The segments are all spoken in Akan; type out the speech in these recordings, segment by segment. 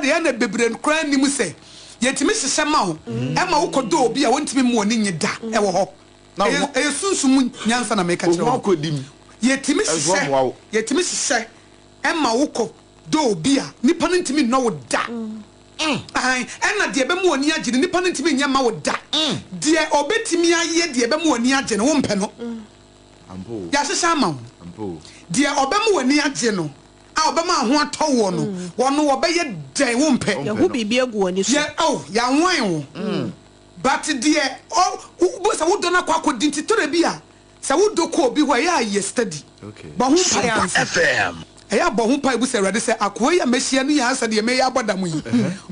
deɛ ɛna bebree koraa nim sɛ yɛtumi hyehyɛ ma wo ɛma wokɔdɔ obi a wɔntumi mu wɔne nye da ɛwɔ hɔ. Na Ɛyɛ sunsum mu nyansa na meka kyerɛ Ohun wo. akɔdim. Yɛtumi Ɛnso hyehyɛ ɔmmoa wo. Yɛtumi hyehyɛ ɛma wokɔ dɔ obi a nipa no ntumi nnɔ wo da. Ahan, ɛna deɛ ɛbɛma w'ani agye no, nipa no ntumi nyɛ ma wo da. Deɛ ɔbɛtumi ayɛ deɛ ɛbɛma w'ani agye no, wompɛ no. Ampa o. Yɛahyehyɛ ama wo. Ampa o. Deɛ ɔbɛma w'ani agye no a ɔbɛma ho atɔ woɔ no, wɔno wɔbɛyɛ dɛn, wompɛ. Ɔmpɛ Yɛho no. biribi agu w'ani so. Yɛ oh, yɛawan wo. But deɛ ɔ wo sɛ wodɔ no akɔ akɔdi nti tɔrɔ bi a sɛ wodɔ kɔ obi hɔ a, ɛyɛ a yɛ steady. Bɔ ho mpaeɛ ansa. Ɛyɛ abɔ ho mpaeɛ bu sɛ, Awurade, sɛ akoa yi a mɛhyia no yɛ asɛ deɛ mɛyɛ abɔ dam yi,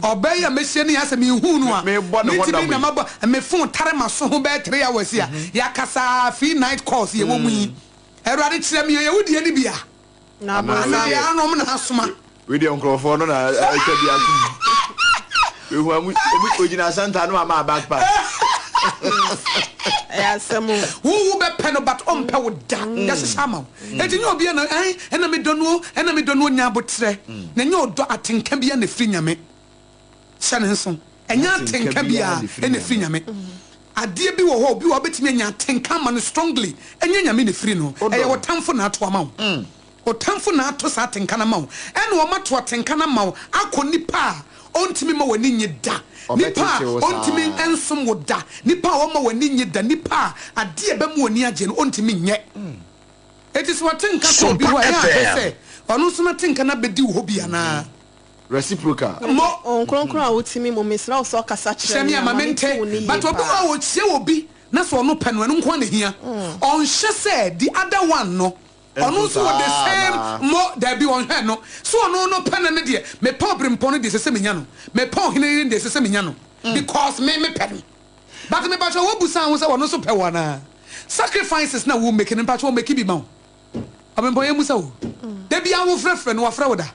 ɔbaa yi a mɛhyia no yɛ asɛ mehu no a Mebɔ ne ho mentumi dam na yi. mabɔ me phone tare ma so ho bɛyɛ 3 hours yi a yɛakasa free night calls yɛwɔ mu yi. Awurade, kyerɛ me, yɛyɛ wo deɛ no bi a na Anaa abɔnsam. anaa yɛ anom na asoma. Wei deɛ, nkurɔfoɔ no na atwa bi atom. Ehu amu obi ogyina center no ama back pass. Ɛyɛ asɛm o. Wo bɛpɛ no but ɔmpɛ wo da. Yɛhyehyɛ ama wo. Enti nyɛ obi na ɛn ɛna medɔ no o, ɛna medɔ no o. Nya abotrɛ na nyɛ ɔdɔ atenka bia na ɛfiri Nyame. Hyɛ ne nso, ɛnyɛ atenka bia ɛna ɛfiri Nyame. Adeɛ bi wɔ hɔ, obi wɔ hɔ wobɛtumi anya atenka ama no strongly, ɛnyɛ Nyame na ɛfiri no. Ɛyɛ wo tamfo na ato ama wo. Ɔtamfo na ato saa atenka no ama wo. Ɛna ɔma to atenka no ama wo akɔ nipa a ɔntumi ma w'ani nye da, nipa a Ɔbɛtete wo ɔntumi saa. nsom wo da, nipa a ɔma w'ani nye da, nipa a adeɛ ɛbɛma w'ani agye no ɔntumi nyɛ. Eti sɛ wɔte nka kɔ obi hɔ a, ɛyɛ ahwɛ sɛ ɔno nso n'atenka no abɛdi wo hɔ bi anaa. Reciprocal. Mo. Ɔnkronkron a wotumi mu, mesrɛ wo sɛ ɔkasa kyerɛ hyɛ me me ama ama mente mente wo ne yie but obi wɔ paa. a wɔkyia wɔ bi na sɛ ɔno pɛ no, ɛno nko ara na hia. Ɔnhyɛ sɛ the other one no ɔno nso wɔ the saa same na. mo dabi, ɔnhwɛ no so ɔno no pɛ no no deɛ, mepɛ ɔberempɔn no deɛ, ɛsɛ sɛ menya no. Mepɛ ɔhene no deɛ, ɛsɛ sɛ menya no because me mepɛ no. But mepakyɛ wobusa ho sɛ ɔno nso pɛ wɔ anaa? Sacrifices na wo make no, mpakyɛ wɔ make bi ma wo. Ɔberempɔn, yɛ musa wo da bia wo frɛfrɛ no, wafrɛ wo da?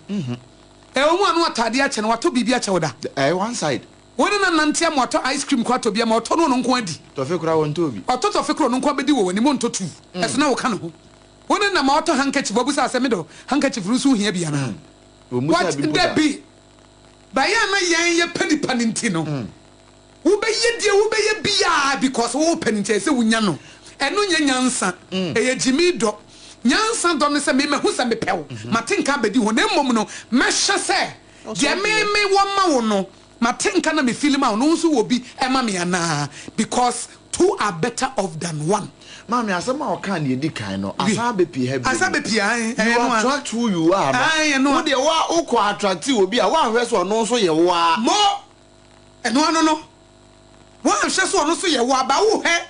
Ɛwɔ mu ano ataadeɛ akyɛ no, watɔ biribi akyɛ wo da? Ɛyɛ one side. Wo ne na nante ama watɔ ice cream kɔ atɔ bi ama ɔtɔ no, ɔno nko adi. Tɔfe koraa wɔntɔ obi. Ɔtɔ tɔfe korɔ, ɔno nko abɛdi wɔ w'anim, ɔntɔ tu ɛso na woka ne ho. Wo ne nam a ɔtɔ handkerchief, wabusa sɛ, medɔ handkerchief no nso, wohia bi anaa? Wɔn mu What sɛ bi mpo da. Dabi, bɛyɛ a na yɛn yɛpɛ nipa no nti no, wobɛyɛ deɛ wobɛyɛ biaa because wowopɛ no nti ɛsɛ sɛ wonya no. Ɛno nyɛ nyansa, ɛyɛ gyimi dɔ. Nyansa dɔ no sɛ memahu sɛ mepɛ wo, mate nka abɛdi hɔ, na mmom no mɛhyɛ sɛ deɛ meme wɔ ma wo no, mate nka na mefili ma wo no, wo nso wɔ bi ɛma me anaa? Because two are better off than one. Maame, asɛm a ɔka ne edi kan no asan abɛpie ha bi. Asa bɛpie ae. You Ɛyɛ no a attract who you are no. Ae, ɛno a. Wo deɛ, wa wokɔ attract obi a woahwɛ sɛ ɔno nso yɛ wo a. Mo ɛno ano no, woanhwɛ sɛ ɔno nso yɛ wo aba, wohwɛ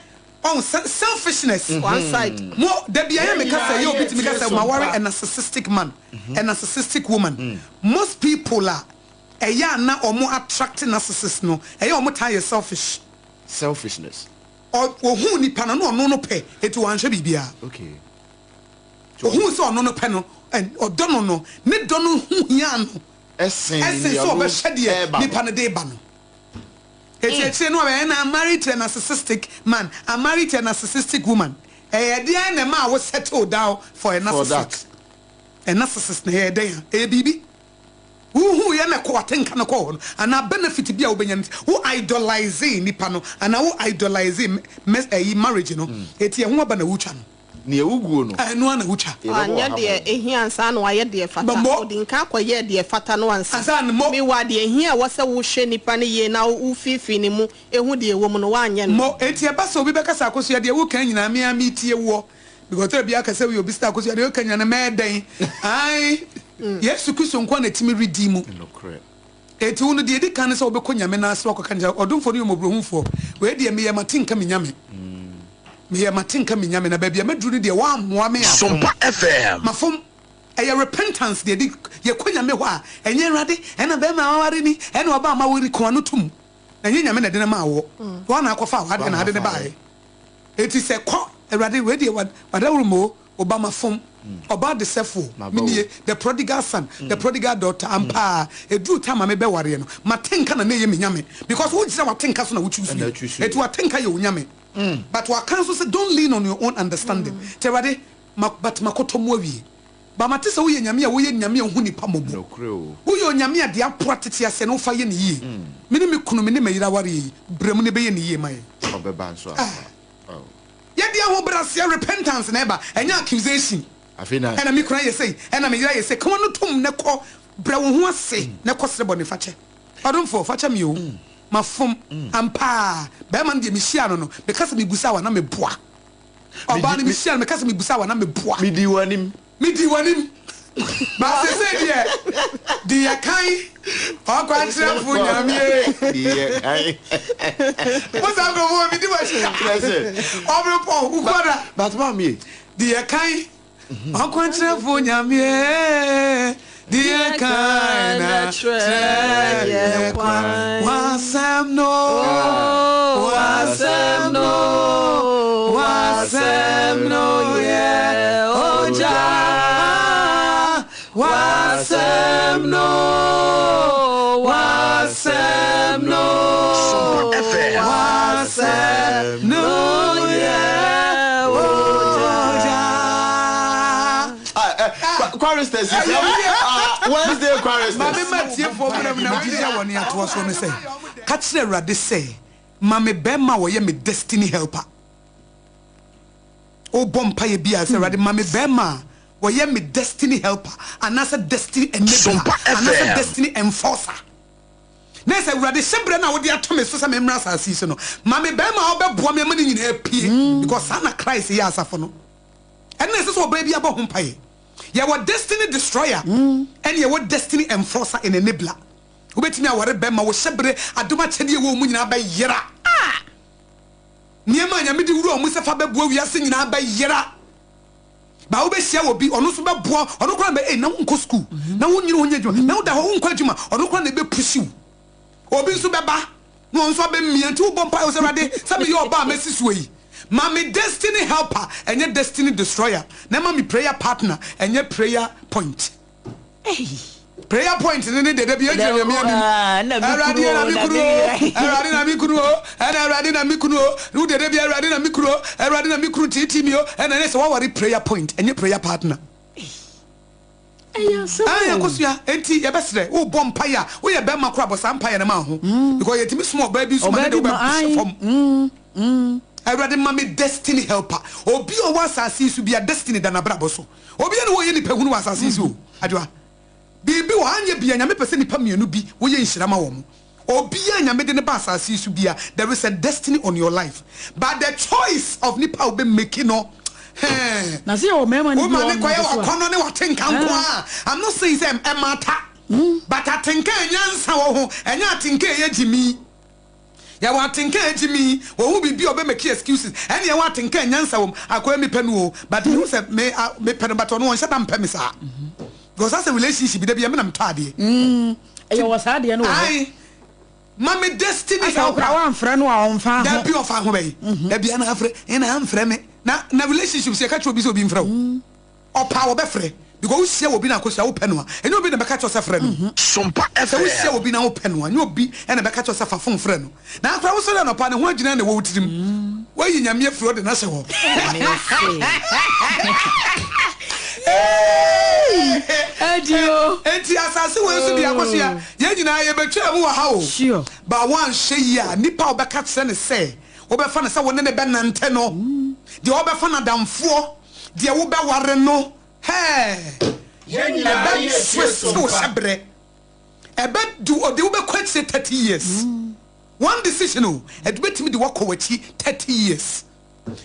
ɔn selfishness. One side. Mo dabi, ɛyɛ meka sɛ yɛ obi tumi ka sɛ ma ware Sompa. a narcissistic man, a narcissistic woman. Most people a ɛyɛ a na ɔmo attract narcissist no, ɛyɛ ɔmo taa yɛ selfish. Selfishness. Ohun nipa no na ɔno no pɛ, eti wanhwɛ biribiara. Ohun sɛ ɔno no pɛ no, ɔdɔ no no, ne dɔ no ho hia no ɛsen ɛsen nea sɛ ɔno ɔbɛhwɛ deɛ ɛɛba nipa no. no de ba no. Eti akyire no ɔbɛyɛ na I'm married to a narcissistic man, I'm married to a narcissistic woman. Ɛyɛ deɛn na ɛma a wo settle down for a For narcissist? that. A narcissist na ɛyɛ dɛn a ɛyɛ biribi wohu yɛ na kɔ atenka no kɔ hɔ no anaa benefit bi a wobɛnya no, wo idolize nipa no anaa wo idolize ɛyi marriage no, eti ɛho aba na wotwa no. Nea woguo no. Ɛno ara na wotwa. Yɛbɛbɔ Anyɛ ɔha deɛ ma. ehia ansa na wayɛ deɛ fata. Bɛmmɔ. Ɔdi nka akɔyɛ deɛ fata no ansa. Ansa na mo. Mewa deɛ ehia a ɛwɔ sɛ wohwɛ nipa no yie na wofiifii ne mu ehu deɛ ɛwɔ mu no, woanyɛ no. Mo eti ɛba sɛ obi bɛkasa, Akosua, deɛ woka nyinaa me a metie woɔ because ɔtɔ bi aka sɛ woyɛ obi sɛ Akosua, deɛ woka nyinaa no mɛyɛ dɛn? Ae, Yesu Kristo nko a na ɛtumi redi mu. Nokorɛ. Eti wo no, deɛ edi kan ne sɛ wobɛkɔ Nyame nan ase wakɔka ne sɛ, ɔdomfoɔ no yɛ mmɔborɔhufoɔ. Wei deɛ, meyɛ mate nka me Nyame, meyɛ mate nka me Nyame, na baabi a mɛduru no deɛ, woammoa me a, Sompa FM. Mafom. Ɛyɛ repentance deɛ de yɛkɔ Nyame hɔ a, ɛnyɛ Awurade ɛna bɛrima a waware ni ɛna ɔba ama wo ko ano tom na ɛnyɛ Nyame na ɛde no maa woɔ. Wɔn na akɔfa wade na ade ne baeɛ. Eti sɛ kɔ, Awurade, wei deɛ wadaworo mo ɔba, mafom, ɔba adesɛfoɔ. Maba o. Menie the prodigal son, the prodigal daughter. Ampaa ɛduru time a mebɛwareɛ no, mate nka na na ɛyɛ me Nyame because wogyina wate nka so na wotwi so. Ɛna yɛ atwi so. Eti wate nka yɛ wo Nyame, but waka nso sɛ don't lean on your own understanding. Nti Awurade ma, but makɔtɔ mu awie. But mate sɛ woyɛ Nyame a woyɛ Nyame a ohu nipa mmɔbɔ. Nokorɛ o. Woyɛ Onyame a deɛ apoa tete aseɛ no wofa yɛ no yie. Me ne me kunu, me ne me yere awareɛ yi, brɛ mu na ɛbɛyɛ no yie ma yɛn. Ɔbɛba nso ampa. Oh. Yɛde ahobrɛaseɛ, repentance, na ɛba, ɛnyɛ accusation. Afei na. Ɛna me kunu ayɛ sei, ɛna me yere ayɛ sei. Ka w'ano tom na kɔ, brɛ wo ho ase na kɔ srɛ bɔnefakyɛ. Ɔdomfoɔ, fakyɛ me o, mafom. Ampa ara, barima no deɛ mehyiaa no no, meka sɛ mebusaa wo a na meboa. Ɔbaa no, mehyia no, meka sɛ mebusa wo a na meboa. Medii w'anim. Medii w'anim. Ba sesei deɛ, di yɛ kan, ɔkwankyerɛfo Nyame. Di yɛ kan. Mo saa nkurɔfoɔ wɔ medi w'akyi. Ɔbrepɔn, wokɔ da. But maame. Di yɛ kan, ɔkwankyerɛfo Nyame. Di yɛ kan na kyerɛ yɛ kwan. W'asɛm no, w'asɛm no, w'asɛm no yɛ ogya. W'asɛm no, w'asɛm no, w'asɛm no yɛ ogya. Choristers yi sɛ Wednesday choristers. Ma me ma atiefoɔ mmra mu na wogye a wɔne atoa soɔ ne sɛ, Ka kyerɛ Awurade sɛ, Ma me barima a ɔyɛ me destiny helper. Wobɔ mpaeɛ biara sɛ, Awurade, ma me barima a ɔyɛ me destiny helper anaasɛ destiny enabler anaasɛ destiny enforcer. Na sɛ Awurade hyɛ berɛ no a wode ato me so sɛ memmra asase yi so no, ma me barima a ɔbɛboa me ama ne nyinaa apue, because saa na Christ yɛɛ asafo no. Ɛno na ɛsɛ sɛ ɔbaa biara bɔ ho mpaeɛ. Yɛwɔ destiny destroyer ɛne yɛwɔ destiny enforcer and enabler. Wobɛtumi aware bɛrima, wo hyɛbere, adom akyɛdeɛ ɛwɔ wo mu nyinaa bɛyera. Ah! Nneɛma a Nyame de wura wo mu sɛ fa bɛboa wiase nyinaa bɛyera. Ba wobɛhyia wɔ bi, ɔno nso bɛboa, ɔno koraa na bɛ, ei, na wonkɔ school, na wonyere ho nyɛ adwuma, na woda hɔ wonkɔ adwuma, ɔno koraa na ɛbɛpusi wo. Obi nso bɛba na ɔno nso abɛmia nti wobɔ mpaeɛ sɛ Awurade sɛ meyɛ ɔbaa a mɛsi soɔ yi ma me destiny helper ɛnyɛ destiny destroyer na ma me prayer partner ɛnyɛ prayer point. Prayer point ne ne deda bi agyina Nyame anim. Awurade na me kunu o, Awurade na me kunu o, ɛna Awurade na me kunu o, wo deda bi Awurade na me kunu o, Awurade na me kunu tiitii mi o, ɛna ne sɛ waware prayer point ɛnyɛ prayer partner. Ɛyɛ asɛm Ae o. Akosua, enti yɛbɛsrɛ wo bɔ mpaeɛ a, woyɛ bɛrima koraa bɔ saa mpaeɛ no ma wo ho because yɛtumi soma ɔbaa bi nso ma ne Ɔbaa de bi ma wobɛhyɛ ae fam. Awurade ma me destiny helper. Obi a ɔwɔ asase yi so biara destiny da n'abrabɔ so. Obiara nni hɔ a ɔyɛ nipa hunu wɔ asase yi so o. Adwoa, biribi wɔ hɔ anyɛ bia Nyame pɛ sɛ nipa mienu bi woyɛ nhyira ma wɔn. Obiaa a Nyame de no ba asase yi so bia there is a destiny on your life but the choice of nipa a wobɛ make no hɛɛ Na sɛ yɛwɔ mmarima no wo bi ma wɔ ne hɔnom kɔyɛ nso so a. wakɔnɔ ne watenka nko Ah. a I'm not saying sɛ ɛmata but atenka a nyansa wɔ ho ɛnyɛ atenka a ɛyɛ gyimii. Yɛwɔ atenka a egyimi, ohu biribi a ɔbɛ make excuses, ɛne yɛwɔ atenka a nyansa wɔ mu, akoa yi mepɛ no o, but mehu sɛ me a mepɛ no but ɔno ɔnhyɛ da mpɛ me saa. Because asɛ relationship da biara me na metɔ adeɛ. Mm, yɛwɔ saa adeɛ no wɔ hɔ. Ae, ma me destiny Asɛ wo helper. koraa woamfrɛ no a ɔmfa ho. Dabi ɔfa ho bɛn? Da biara na afrɛ, ɛna amfrɛ me. Na na relationship sɛ yɛka kyerɛ obi sɛ obi mfrɛ wo. Ɔpɛ a wɔbɛfrɛ because wo hyia obi na akosua wo pɛ no a ɛnyɛ obi na bɛka kyerɛ wo sɛ frɛ no. Sɛ wo hyia obi na wo pɛ no a ɛnyɛ obi na bɛka kyerɛ wo sɛ fa phone frɛ no. Na akora wo sɔre anɔpa ne ho agyina na ɛwɔ wo tirim. Woayi Nyame afiri hɔ de no ahyɛ hɔ. Enti asase wei so deɛ akosua yɛn nyinaa yɛbɛtwaa mu wɔ ha o. But woanhwɛ yie a nipa a wobɛka kyerɛ no sɛ wobɛfa no sɛ wo ne no bɛnante no deɛ wobɛfa no adamfoɔ Deɛ wo bɛ ware no hɛɛ ɛbɛ twist wo hyɛbrɛ ɛbɛ du ɔde wo bɛ kɔ akyire 30 years one decision o ɛde bɛ tumi de wakɔ wakyi 30 years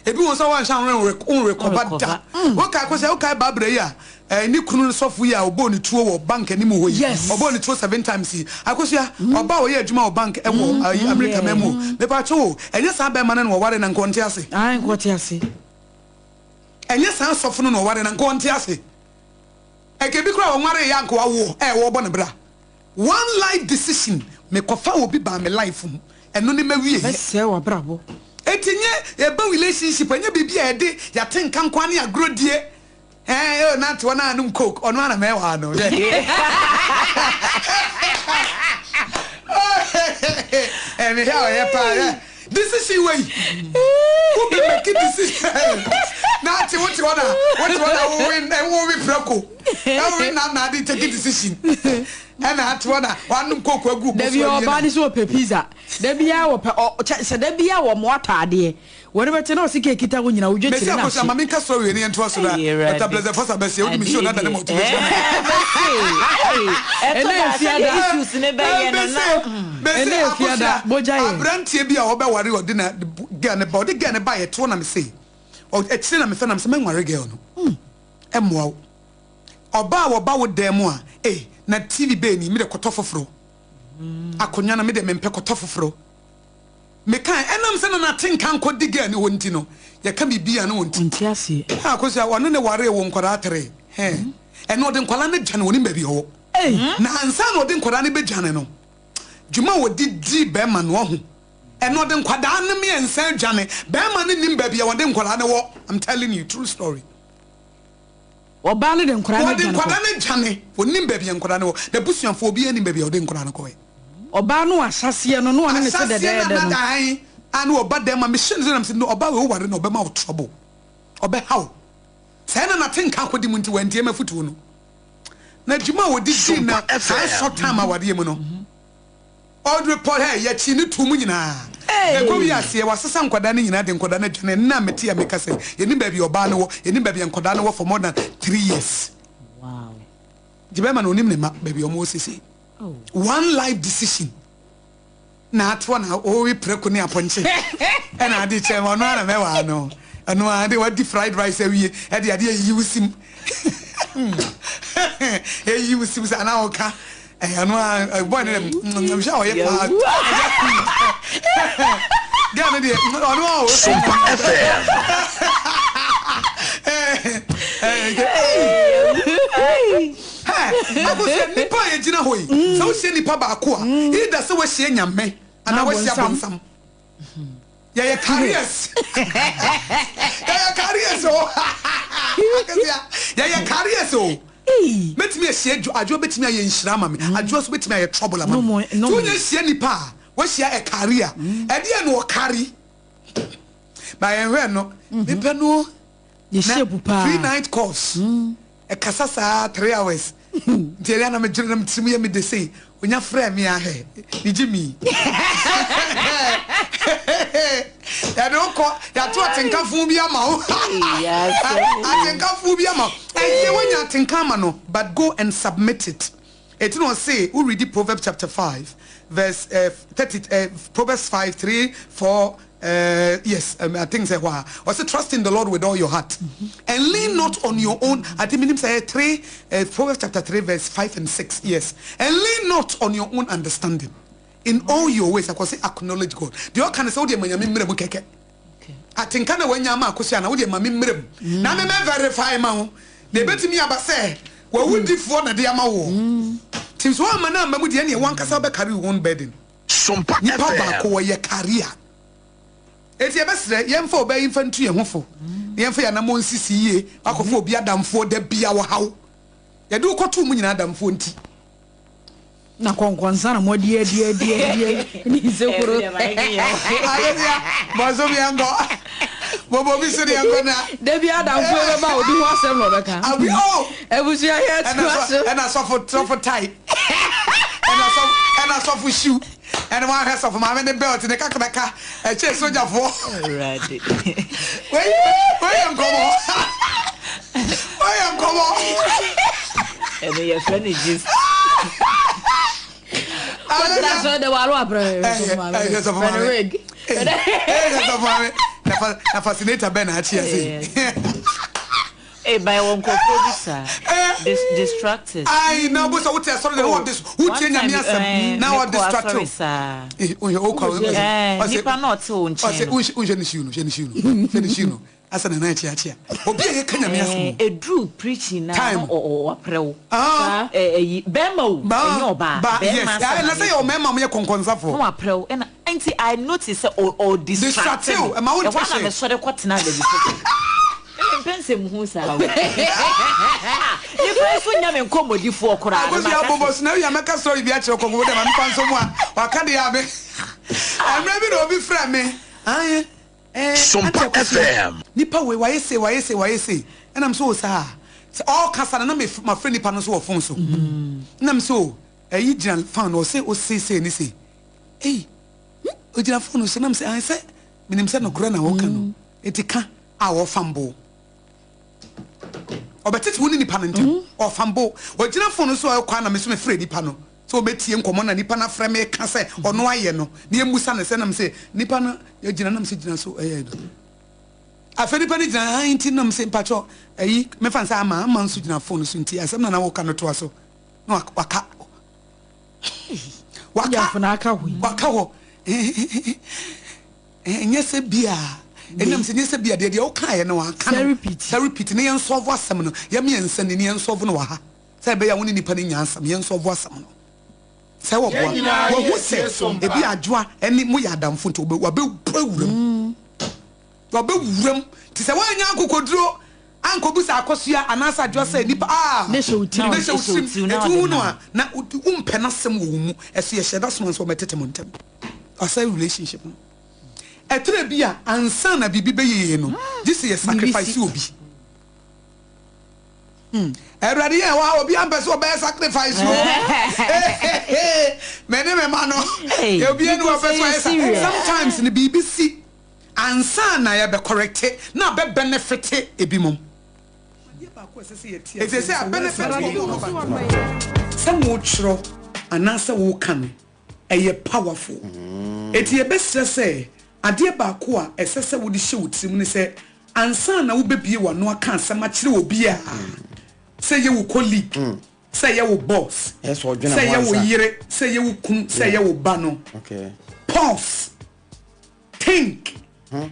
ebi wɔn sɛ wɔn anhyɛ wɔn rekɔba da wɔn kae kɔ sɛ wɔn kae babra yi a ɛɛ ne kunu sɔfo yi a ɔbɔɔ ne tuo wɔ bank anim hɔ yi ɔbɔɔ ne tuo seven times yi akosua ɔbaa ɔyɛ adwuma wɔ bank ɛwɔ ayi America mɛmu mepa kyɛw o ɛnyɛ saa bɛrima no na wɔware na nkɔnte ase. Ayi nkɔte ase. Ɛnyɛ saa sɔfo no na ɔware no anka ɔnte ase. Ɛka ebi koraa a ɔnwaree yɛ anka wawo ɛ ɔɔbɔ ne bra. One life decision mekɔfa obi baa me life mu ɛno ne mawieɛ. Ɛbɛsɛe w'abrabɔ. Enti nyɛ yɛba relationship ɛnyɛ biribi a yɛde yɛatenka nko ara ne agorɔ die ɛɛ oh nante hɔ na anom coke ɔno ara na mɛwaa no hwɛ ɛɛ mehwɛ a ɔyɛ paa hwɛ. Decision wei wo bɛ make decision na ate wote hɔ na wote hɔ na wowe wowe prɛko. Ɛwere na na ade take decision. Ɛna ate hɔ na wanom koko agu bo so Dabi awie ɔbaa na. no sɛ ɔpɛ pizza. Da biara wɔpɛ ɔ kyɛ sɛ da biara wɔ mo atɔ adeɛ. Wɔne bɛte na ɔse cake kita wo nyina wodwa Mesi tire na akosua ahye. ma menka story wei na yɛntoa so na Ei Awurade. Doctor Blessed Foster bɛseɛ wode me show Adeɛ no adane deɛ motivation ɛɛ mese ei ɛtɔ Ɛnɛ da a efiada. sɛdeɛ issues no bɛyɛ no na Mese mm. mese Ɛnɛ efiada akosua bogya yɛ. abranteɛ bi a ɔbɛware ɔde na girl no ba ɔde girl no ba yɛtoɔ na mese ɔ akyire na mefɛ na mese mɛnware girl no ɛmmoa wo ɔbaa a wɔba wo dan mu a ei na TV bɛɛ ni mede kɔtɔ foforɔ akonnwa no mede mempɛ kɔtɔ foforɔ Mekae, ɛnam sɛ na n'atenka nkɔ di girl no hɔ nti no, yɛka biribi a na ɔnti. Ɔnte aseɛ. Hɛ Akosua, ɔne no waree woo nkwadaa teree. Hɛ, ɛnna ɔde nkwadaa no dwane, ɔnim baabi a ɔwɔ. Na ansa na ɔde nkwadaa no bɛdwane no, dwuma a ɔde dii bɛrima no, wahu. Ɛnna ɔde nkwadaa no mmiɛnsa adwane, bɛrima no nnim baabi a ɔde nkwadaa no wɔ. I'm telling you, true story. Ɔbaa no de nkwadaa no Wɔde dwane kɔ. nkwadaa no dwane, ɔnnim baabi a nkwadaa no wɔ. N'abusuafoɔ, obiara nnim baabi a ɔde nkwadaa no kɔeɛ. Ɔbaa no ahyɛaseɛ no na ɔne no te Ahyɛaseɛ dɛdɛɛdɛ na no. na ae a na ɔba dɛm ma mehyɛ no sɛ na mesɛ no ɔbaa wei woware no ɔbɛma wo trouble ɔbɛha wo sɛɛ na nate nka akɔdi mu nti wantie m'afotuo no na dwuma a ɔdi dii na Sompa saa FM. short time awareɛ mu no ɔrepɔ hɛ yɛkyi ne too mu nyinaa ɛkɔ wi aseɛ wasesa nkwadaa no nyinaa de nkwadaa no adwane nna mete a meka sɛ yɛnim baabi ɔbaa no wɔ yɛnim baabi a nkwadaa no wɔ for more than 3 years. Nti bɛrima no onim ne ma baabi a wɔwɔ sese. One life decision na atoɔ na ɔrewe prɛko ne apɔnkye ɛna ade kyɛn ɔno ara na mɛwaa no ɔno ara de wadi fried rice awie ɛde adeɛ ayiyi wo sim eyi wo sim sɛ anaa ɔka ɛyɛ ɔno ara boy no dɛ nhwɛ a ɔyɛ paa girl no deɛ ɔno ara o. Sompa FM. Hɛ! Abusua, nnipa a yɛgyina hɔ yi, sɛ wohyia nnipa baako a, either sɛ woahyia Nyame anaa woahyia bonsam. Yɛyɛ carriers. Yɛyɛ carriers o. Akɛseɛ, yɛyɛ carriers o. Mɛtumi ahyia adwo, adwoa bɛtumi ayɛ nhyira ama me, adwoa nso bɛtumi ayɛ trouble ama me. Nti wonya hyia nnipa a, woahyia a carrier. Ɛdeɛn na ɔcarry? Ba yɛnhwɛ no, mepɛ no Yɛhyia bu na paa. Free night course. Ɛkasa saa 3 hours nti ɛyɛ a na medwene na me tirim yɛ me de sei onya frɛ me a hɛ ne gye mi yɛde wo kɔ yɛato atenkafo bi ama wo atenkafo bi ama wo ɛyɛ woanya atenka ama no but go and submit it. Eti na ɔse wo readi Proverbs chapter 5 verse 30 Proverbs 5 3 4 yes I think sɛ hɔ a ɔse trust in the Lord with all your heart and lean not on your own I think menim sɛ ɛyɛ 3 Proverbs chapter 3 verse 5 and 6 yes and lean not on your own understanding in all your ways akɔse acknowledge God deɛ ɔka ne sɛ wodeɛ ma Nyame mmerɛ mu kɛkɛ atenka na wanya ama akosua na wodeɛ ma me mmerɛ mu na me mɛ verify ma ho na ebetumi aba sɛ wawudifoɔ na de ama woɔ nti nso woamma no amma mu deɛ ɛneɛ wankasa wobɛ carry wo own burden. Sompa Nipa FM. baako wɔyɛ carrier enti yɛbɛsrɛ yɛmfa ɔbaa yi mfa ntu yɛn ho fo na yɛmfa yɛn anammɔn nsisi yie wakɔfa obi adamfoɔ da bia wɔhaw yɛde wo kɔtoo mu nyinaa adamfoɔ nti. Na kɔnkɔnsa na moadi adi adi adi ne nsekuro. Aleluya bɔnso mi yɛnkɔ bɔbɔ bi so ne yɛnkɔ na. Da bi adamfoɔ yi bɛba a obi ho asɛm na ɔbɛka. Abi oh. Abusua yɛ to aso. Ɛna sɔfo sɔfo tai ɛna sɔfo ɛna sɔfo shoe ɛna wɔn ahwɛ sɔfo maame ne belt ne kakraka ɛkyɛ sogyafoɔ. Awurade. Wei wei yɛ nkɔmɔ wei yɛ nkɔmɔ. Ɛno yɛfrɛ no gist. Kɔtena sɔrɔ de walo aprɛ sɔfo maame. Ɛyɛ sɔfo maame. Fɛn wig. Ɛyɛ sɔfo maame. Na fascinator bɛn na akyi ase. Ee ban wɔ nkurɔfoɔ bi saa. Distractors. Ayi na ɔbɔ sɛ wote asɔre de na ɔde wotie Nyame asɛm na ɔde distract o. Saa. Ɔsɛ Nipa na ɔte wo nkyɛn no. Ɔsɛ wonhwɛ ne shoe no hwɛ ne shoe no hwɛ ne shoe no asɛ ne nan akyeakyea obi a yɛka Nyame asɛm o. Eduru preaching na Time. ɔwaprɛ wo. Ah. Ɛyi bɛrima o ɛnyɛ ɔbaa. Ba yes Bɛrima asɛm na sɛ yɛ ɔmɛɛma mo yɛ kɔnkɔnsafoɔ. Na waprɛ wo ɛna nti I notice sɛ ɔ ɔ distract Distract o ɛma wo nte Ɛhɔ na hwee. mesɔre kɔtena baabi foforɔ. Ɛmi mpɛ nsɛm hu saa o. Nipa yi so nya me nkɔmmɔdifoɔ koraa. Akosi abobɔ so na ebi a mɛka story bi akyerɛ kɔnkɔn dɛ ma mefa nso mu a waka deɛ a me mmerɛ bi na obi frɛ me ayi ɛɛ Sompa Auntie Akosua FM. nipa wei wayɛ sei wayɛ sei wayɛ sei ɛnam so o saa. Sɛ ɔɔkasa no na me mafrɛ nipa no nso wɔ phone so. Na me sɛ o ɛyi gyina phone no ɔse ose sei ne sei. Ei ogyina phone no so na me sɛ ae sɛ menim sɛ nokorɛ na ɔɔka no nti ka a ɔɔfam bo. Ɔbɛtete wo ne nipa no ntɛm ɔɔfam bo. Ɔgyina phone no so a ɔɔkɔ a na me nso mefrɛ nipa no sɛ ɔbɛtie nkɔmmɔ na nipa no afrɛ me ka sɛ ɔno ayɛ no na yɛmmusa no sɛ na me sɛ nipa no gyina na me sɛ gyina so ɛyɛ no. Afei nipa no gyina ha nti na mese mpakyɛ ayi mefa no sɛ ama ama nso gyina phone so nti asɛm na na woka no toa so na waka waka waka hɔ ɛnyɛ sɛ bia ɛnam sɛ nyɛ sɛ bia deɛ deɛ wokaeɛ no waka no sɛ repeat ne yɛn sɔvo asɛm no yɛ mmiɛnsa ni ne yɛn sɔvo no wɔ ha sɛ ɛbɛyɛ a wo ne nipa no nya asɛm yɛn sɔvo asɛm no sɛ wɔboa wɔhu sɛ ebi adwoa ɛne mo yɛ adamfo nti wabɛwura mu Wɔbɛwura mu te sɛ woannya akokoduro ankɔbisa Akosua anaasɛ Adwoa sɛ nipa a Ne hyɛ wo tirim. Ne hyɛ wo tirim. Enti wohu no a, na wompɛ n'asɛm wɔ wo mu. Ɛso yɛhyɛ da soma no sɛ ɔmmɛtete mo ntam. Wasɛe relationship no. Ɛtɔ da bi a, ansa na biribi bɛyɛ yie no, gye sɛ yɛ sacrifice obi. Hmm. Awurade yɛn wɔ ha, obiara mpɛ sɛ ɔbɛyɛ sacrifice o. Me ne me ma no, obiara ni wɔpɛ sɛ ɔyɛ sa. Sometimes no biribi si ansa na yɛbɛ correcte na abɛ benefite ebinom. Ɛsɛ sɛ a benefit wɔn a wɔba sɛ wotwerɛ anaasɛ woka no ɛyɛ powerful. Eti yɛbɛsrɛ sɛ adeɛ baako a ɛsɛ sɛ wode hyɛ wo tirim ne sɛ ansa na wobɛbue w'ano aka asɛm akyerɛ obi a, sɛ ɛyɛ wo colleague, sɛ ɛyɛ wo boss, sɛ ɛyɛ wo yere, sɛ ɛyɛ wo kunu, sɛ ɛyɛ wo ba no, pause, think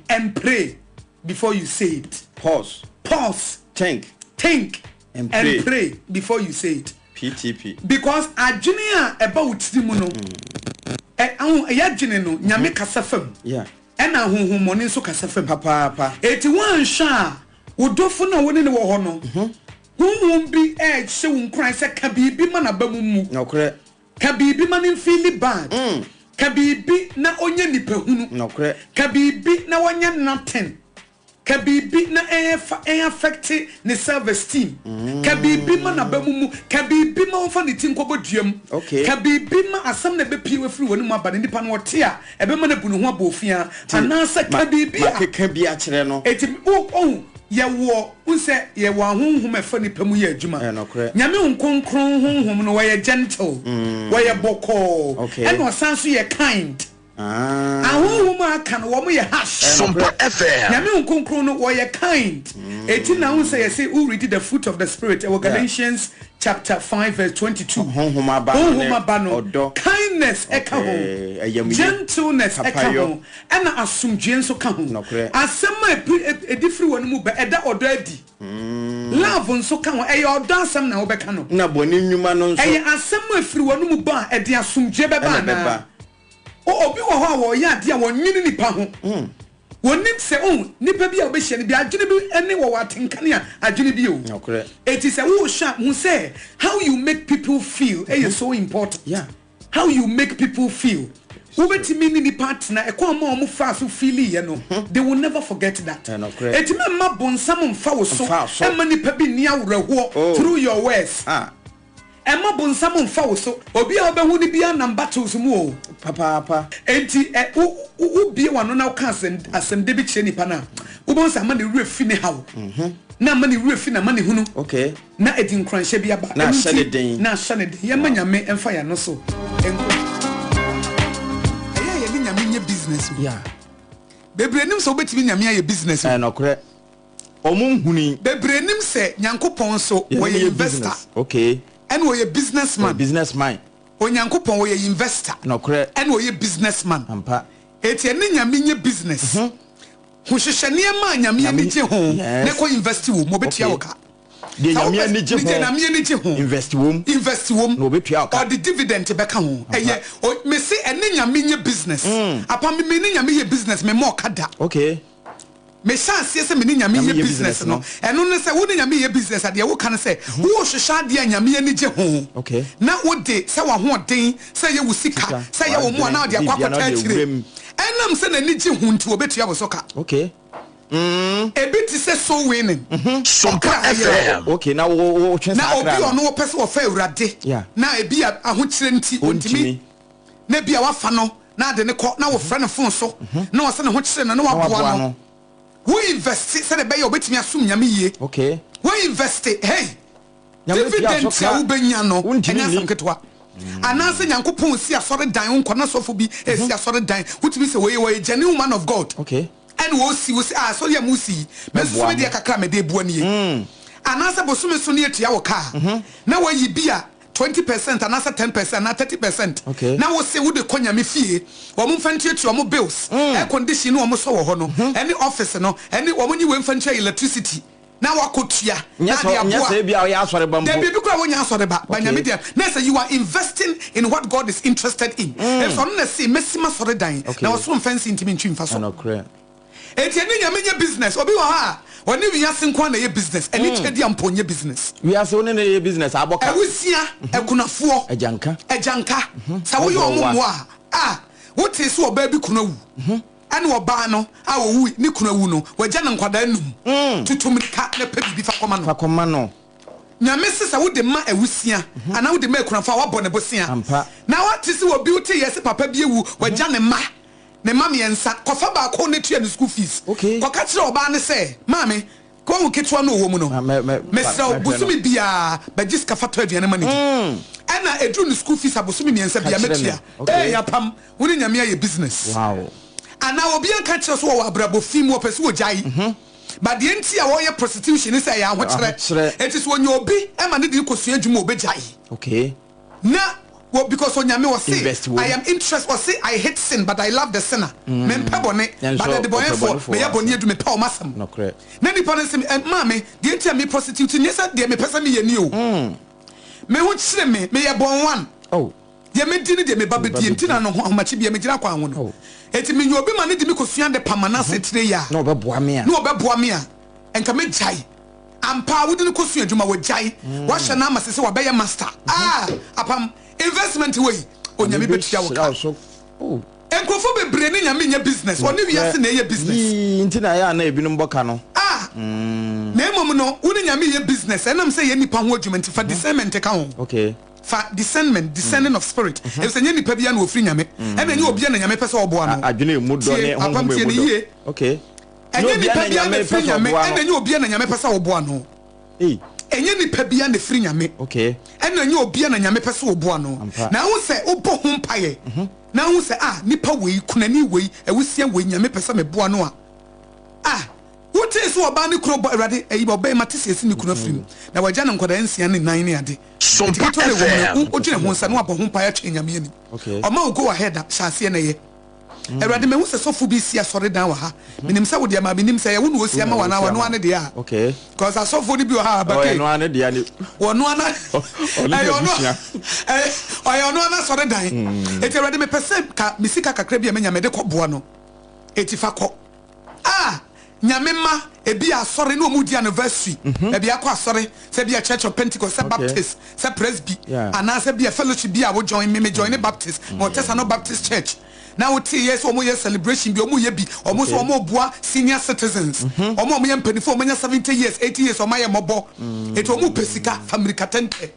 and pray before you say it. Pause. Pause. Think. Think and pray. And pray before you say it. PTP. Because adwene a ɛba wo tiri mu no, ɛyɛ adwene no, Nyame kasa fam. Yeah. Ɛna ahonhommɔne nso kasa fam. Papaapa. Enti woanhwɛ a, wo dɔfo no a wo ne no wɔ hɔ no, honhom bi rehyɛ wo nkuran sɛ ka biribi ma n'aba mu mmu. Nokorɛ. Ka biribi ma no mfeeli bad. Ka biribi na ɔnyɛ nipahunu. Nokorɛ. Ka biribi na ɔnyɛ nothing. Ka biribi na ɛnfa ɛn affecte ne self esteem. Ka biribi ma n'aba mu mu. Ka biribi ma ɔmfa ne ti nkɔbɔ dua mu. Okay. Ka biribi ma asɛm na ɛbɛpue afiri w'anomu aba no nipa no ɔte a ɛbɛma no abu ne ho abɔɔfiaa. Nti Anaasɛ ma ka biribi a. makeka bi akyerɛ no. Enti wo ohu yɛwɔ wohu sɛ yɛwɔ ahonhom a ɛfa nipa mu yɛ adwuma. Ɛyɛ nokorɛ. Nyame Honhom Kronkron honhom no ɔyɛ gentle, ɔyɛ bɔkɔɔ, Okay. ɛna ɔsan nso yɛ kind. Ah. Ahonhom a aka no wɔn yɛ harsh. Ɛyɛ nokorɛ. Sompa FM. Nyame Honhom Kronkron no wɔyɛ kind. Eti na wohu sɛ yɛse wo read the fruit of the spirit ɛwɔ Yeah. Galatians chapter 5 verse 22. Honhom aba no ne Honhom aba no, ɔdɔ. kindness ɛka ho, Okay. Ayamye. gentleness ɛka Papayɔ. ho, ɛna asomdwoeɛ nso ka ho. Nokorɛ. Asɛm a ɛpiri ɛdi firi wɔn mu ba ɛda ɔdɔ adi. Love nso ka ho. Ɛyɛ ɔdɔ asɛm na wobɛka no. Na bɔne nnwuma no nso. Ɛyɛ asɛm a ɛfiri wɔn mu ba a ɛde asomdwoeɛ bɛba Ɛna anaa? ɛbɛba. O, obi wɔ hɔ a wɔyɛ adeɛ a wɔnnwene nipa ho. Wɔnnim sɛ, oh, nipa bi a wobɛhyia no bi, adwene bi ne wɔwɔ atenka ne adwene bi o. Nokorɛ. Enti sɛ wohwɛ a, hu sɛ how you make people feel ɛyɛ so important. Yeah. How you make people feel. Wobɛtumi ne nipa atena, ɛkwan a wɔn faa so feeliiɛ no, they will never forget that. Ɛyɛ nokorɛ. Enti mɛmma bonsam mfa wo so Mfa wo so. mma nipa bi nni awerɛhoɔ Oh. through your words. Ah. Ɛmma bonsam mfa wo so. Obi a wobɛhu no biara nam battles mu o. Papaapa. Enti ɛ, wo, wo, wobue w'ano na woka asɛm, asɛmde bi kyerɛ nipa no a, wobɛhu sɛ ama ne werɛ fi ne haw, na ama ne werɛ fi n'amanehunu, Okay. na ɛde nkuranhyɛ bi aba. Na Ɛno ahyɛ nti, ne den. na ahyɛ ne den. Yɛmma Nyame mfa yɛn ano so nko. Ɛyɛ a yɛne Nyame nyɛ business o. Yeah. Bebree nim sɛ wobɛtumi Nyame ayɛ business o. Ɛyɛ nɔkorɛ. Ɔmo nhunui. Bebree nim sɛ Nyankopɔn nso Yɛne wɔyɛ no yɛ investor. business. Okay. Ɛna ɔyɛ business man. Ɔyɛ business man. Onyankopɔn ɔyɛ investor. Nɔkorɛ. Ɛna ɔyɛ business man. Ampa. Eti ɛne Nyame nyɛ business. Ho hwehwɛ nneɛma a Nyame ani gye ho Yes. na kɔ invest wɔ mu, ɔbɛtua wo Okay. ka. Deɛ Sɛ Nyame wopɛ ani gye deɛ ho. Nyame ani gye ho. Invest wɔ mu. Invest wɔ mu. Na ɔbɛtua wo ka. Ɔde dividend bɛka ho. Ampa. Ɛyɛ, o, mese ɛne Nyame nyɛ business. Apa me, me ne Nyame yɛ business, memmɔ ɔka da. Okay. Mehyɛ aseɛ sɛ me ne Nyame Nyame yɛ yɛ business business no, no. ɛno ne sɛ wo ne Nyame yɛ business a, deɛ woka ne sɛ worehwehwɛ adeɛ a Nyame ani gye ho, Okay. na wode sɛ w'ahoɔden, sɛ ɛyɛ wo sika, Sika, sɛ ɛyɛ wo mmoa w'adwene, na wode akɔ biribiara na akɔtɔ wode akyire. awura mu. Ɛnam sɛ n'ani gye ho nti, ɔbɛtua wo so ka. Okay. Ebi te sɛ soul winning, Sompa ɔkra ayera. FM. Okay, na wo wo wotwe Na saa obi kra a no. ɔno ɔpɛ sɛ ɔfa Awurade, Yeah. na ebi a ahokyerɛ nti ontumi, Ontumi. na ebi a wafa no na ade no kɔ, na wofrɛ no fon so, na ɔsɛ ne ho kyerɛ no, na Na waboa waboa no. no. Wo invest sɛdeɛ ɛbɛyɛ a obetumi asom Nyame yie. Okay. Wo invest, hey! Nyame tua Dividend so a ka. wobɛnya no Wontumi ɛnyɛ nni. asɛm ketewa. Anaasɛ Nyankopɔn resi asɔredan, wo nkwa na sɔfo bi resi asɔredan, wotumi sɛ wei ɔyɛ genuine man of God. Okay. Ɛna ɔresi, wo sɛ ah asɔre a moresi yi, me nso so Mɛboa me deɛ mo. kakra a mede reboa nie. Anaasɛ bosome so ne atua wo ka a, na woayi bi a 20% anaasɛ 10% anaa 30% Okay. na wose wode kɔ Nyame fie, wɔn mfa ntuatua wɔn bills, air condition ne wɔn sɔ wɔ hɔ no, ɛne office no, ɛne wɔn nyi wei mfa ntua electricity. Na wakɔ tua Nyɛ na sɛ de nyɛ aboa sɛ ebia ɔyɛ asɔre ba mpo. Dabi ebi koraa wɔnyɛ asɔre ba but Okay. Nyame deɛ na sɛ you are investing in what God is interested in efisɛ ɔno na se mɛsi m'asɔre dan Okay. na ɔsoro mfa nsi ntumi ntwi mfa so. Ɛnokorɛ. Enti ɛne Nyame nyɛ business obi wɔ hɔ a ɔne wiase nko ara na ɛyɛ business ɛne kyɛdi a mpo nyɛ business. Wiase wo ne no yɛ business abɔ ka. Awusia, akunafoɔ, Agyanka. agyanka sɛ woyɛ wɔn Ɔbrɔwa. mmoa a ah wotee sɛ ɔbaa bi kunu awu Ɛna ɔbaa no a ɔwui, ne kunu awu no, wagya no nkwadaa num. Tutu mmirika na pɛ biribi fa kɔma no. Fa kɔma no. Nyame se sɛ wode ma awusia anaa wode ma akunafoɔ a, woabɔ ne bosea. Ampa. Na woate se obi wote yɛ se papa bi awu, wagya ne mma, ne mma miɛnsa, kɔfa baako na tua ne school fees. Okay. Kɔka kyerɛ ɔbaa no sɛ, Maame, Wahu ketewa no a ɔwɔ mu no? Mesrɛ wo, bosome biara bɛgye sika fa tɔ aduane ma no di. Ɛna ɛduru ne school fees a, bosome miɛnsa biara mɛtua. Ee, apam, wo ne Nyame ayɛ business. Anaa obi anka nkyerɛ wo sɛ wɔwɔ abrabɔ fi mu, wɔpɛ sɛ wɔgyae. But deɛ nti a wɔyɛ prostitution ne sɛ ɛyɛ ahokyerɛ. Enti sɛ wɔnya obi ma no de no kɔsua adwuma a, ɔbɛgyae. Na wɔ because Onyame ɔse Invest wom. I am interest ɔse I hate sin but I love the sinner me mpɛ bɔne Nanso but ɔpɛ adebɔnyɛfoɔ bɔnefoɔ meyɛ bɔne asɛm. adu mepɛ wɔn asɛm. Nokorɛ. Na nipa no se me eh, maame deɛ nti a me prostitute nyɛ sɛ deɛ mepɛ sɛ meyɛ ni o me ho kyere me meyɛ born one Oh. deɛ medi ne deɛ me ba Me ba bɛdie nti na bɛdi. no ho ahomakye bia megyina kwan ho no Oh. enti menya obi ma no de me kɔsua ade pam anaasɛ tire yɛ a Na ɔbɛboa me a. na ɔbɛboa me a nka mɛgyae. Ampa ara wode no kɔsua adwuma wagyae wahyɛ no ama sese wabɛyɛ master ah apam investment wei Onyame bɛtua wo ka. Nkurɔfoɔ bebree ne Nyame nyɛ business ɔne wiase na ɛyɛ business. Yii nti na ɛyɛ a na ebinom bɔ ka no. Ah na mmom no wo ne Nyame yɛ business ɛnam sɛ ɛyɛ nnipa ho adwuma nti fa discernment ka ho. Okay. Fa discernment, discerning of spirit, efisɛ ɛnyɛ nipa biara na ofiri Nyame ɛna ɛnyɛ obiara na Nyame pɛ sɛ ɔboa no. Adwene emu dɔ Tie ne apam honhom tie emu no dɔ. yie. Okay. Ɛnyɛ nipa biara na ɛfiri Nyame, ɛna ɛnyɛ obiara na Nyame pɛ sɛ ɔboa no. Ɛnyɛ nipa biara na ɛfiri Nyame, ɛna ɛnyɛ obiara na Nyame pɛ sɛ ɔboa no. Na ahu sɛ wobɔ ho mpaeɛ, na ahu sɛ ah nipa wei, kunani wei, awusia wei, Nyame pɛ sɛ meboa no a, ah wotee sɛ ɔbaa ne kunu bɔ, Awurade, ɛyi ɔbaa yi mate sɛ yɛsi ne kunu afiri mu, na wagya no nkwadaa nsia ne nan ne ade. Enti ketewa na ɛwɔ mu no, wodwene ho nsa na wabɔ ho mpaeɛ atwɛn Nyame anim. Ɔma wo go ahead a, hyɛ aseɛ na yɛ. Awurade, mahu sɛ sɔfo bi resi asɔredan wɔ ha. Menim sɛ wo deɛ ma menim sɛ ɛyɛ wo na ɔresi ama wo anaa ɔno ara ne deɛ a. Because asɔfoɔ no bi wɔ ha a, abake. Ɔno ara ne deɛ ne. Ɔno ara ɛyɛ ɔno ɛyɛ ɔno ara n'asɔredan. Eti Awurade mepɛ sɛ ka me sika kakra bi a menya mede kɔboa no. Eti fa kɔ. Ah! Nyame mma, ebia asɔre na wɔn redi anniversary, baabi akɔ asɔre, sɛ ebia Church of Pentecost, sɛ Baptist, sɛ Presby, anaa sɛ ebia fellowship bi a wo join, me me joine Baptist, mewɔ Tesano Baptist Church, na wo tee yɛ sɛ wɔn yɛ celebration bi, wɔn yɛ bi, wɔn nso wɔn reboa senior citizens, wɔn a wɔn yɛ mpaninfoɔ, wɔn anya 70 years, 80 years, wɔn ayɛ mmɔbɔ, eti wɔn repɛ sika, fa mmirika tɛntɛ.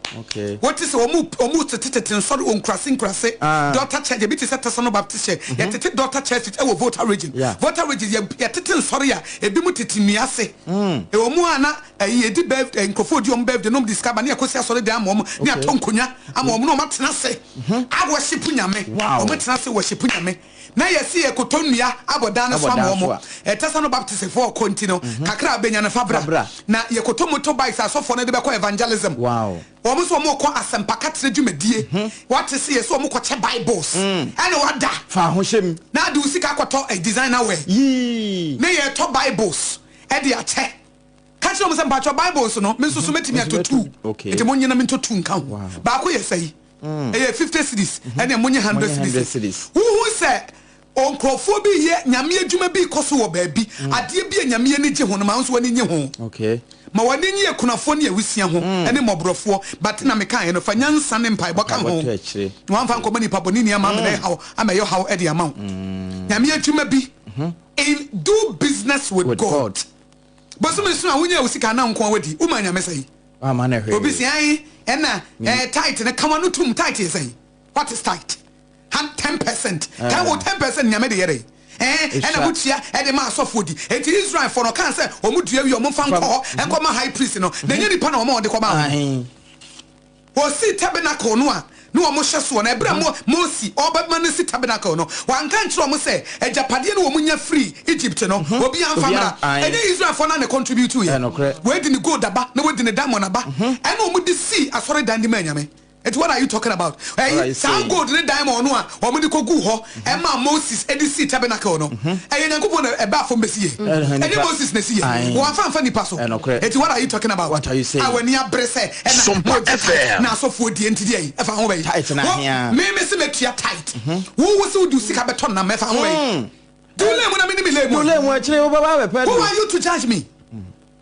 Wote sɛ wɔn wɔn tete tete nsɔre wɔ nkurase nkurase, daughter church, ebi te sɛ Tesano Baptist Church, yɛtete daughter churches ɛwɔ Volta region, Volta region yɛ yɛtete nsɔre a ebi mo tete nnua ase, ɛwɔ mu a na ɛyi yɛdi birthday, nkurɔfoɔ di wɔn birthday na wɔn de sika ba ne yɛkɔsi asɔre dan ama wɔn, ne atɔ nkonwa ama wɔn na wɔn atena ase a worship Nyame, wɔn tena ase worship Nyame. Na yɛse yɛkɔtɔ nnua abɔ dan no so ama wɔn. Tesano Baptistfoɔ ɔkɔ nti no, kakra a bɛnya no fa bra. Na yɛkɔtɔ motor bikes a asɔfoɔ no de bɛkɔ evangelism. Wɔn nso wɔrekɔ asɛmpakatrɛ dwumadie. Woate se yɛse wɔkɔkyɛ Bibles. Ɛna woada. Fa ho hyɛ mu. Na ade wo sika akɔtɔ designer wear. Na yɛretɔ Bibles de akyɛ. Ka kyerɛ wɔn sɛ, Mpakyɛw, Bibles no, me nso so mɛtumi atɔ two. Enti monnye na mentɔ two nka ho. Baako yɛ sɛn? Ɛyɛ 50 cedis. Ɛnneɛ monnye 100 cedis. Wohu sɛ nkurɔfoɔ bi reyɛ Nyame adwuma bi rekɔ so wɔ baabi, adeɛ bi a Nyame ani gye ho no, ma wo nso w'ani nnye ho. Ma w'ani nnye akunafoɔ ne awisia ho, ne mmɔborɔfoɔ. But na mekaeɛ no, fa nyansa ne mpaebɔ ka ho, na woamfa ankɔma nipa bɔneni ama amena ɛhaw, ama ɛyɛ ɔhaw de ama wo. Nyame adwuma bi. In do business with, With God. God. Bosome so a wonya wo sika na nko a wadi, woma Nyame sɛn? Wamma no hwee. Obi se ae ɛna eh, tithe no ka w'ano tom, tithe yɛ sɛn? What is tithe? Han, 10%. Ten, wo 10% Nyame de yɛ dɛn? Eh, ɛna motua ɛde ma asɔfoɔ di. Enti Israelfoɔ no ɔkaa sɛ wɔn dua wie a wɔmfa nkɔ hɔ nkɔma high priest no, na ɛnyɛ nipa na wɔma wɔde kɔmaa wɔn. Wɔsii tabernacle no a na wɔhyɛ soɔ no, ɛberɛ a Mo, Mose ɔrebɛma no asi tabernacle no, wanka ankyerɛ wɔn sɛ agyapadeɛ no wɔn nya firii Egypt no, obiara mfa mmra. Ɛnyɛ Israelfoɔ no ara na ɛcontributuiɛ. Wɔadi ne gold aba, na wɔadi ne diamond aba, ɛna wɔde sii asɔredan de maa Nyame. Nti what are you talking about? Ɛyi, saa gold ne diamond no a wɔde kɔguu hɔ ɛmaa Moses de sii tabernacle no, ɛyɛ Nyankopɔn na ɛbaa fam bɛsiiɛ. Ɛnyɛ Moses na ɛsiiɛ. Wɔamfa amfa nnipa so. Nti what are you talking about? What are you saying? A w'ani abere sɛ ɛna Sompa mogye tithe FM. na asɔfoɔ die nti deɛ ɛfa ho bɛyi? Tithe na Wo, ahea. me me se mɛtua tithe. Wo wo se wode wo sika bɛtɔ nam ɛfa ho bɛyi? Di wo lane mu na me ni me lane mu. Di wo lane mu akyire wobɛba abɛpɛ Who aduro. are you to judge me?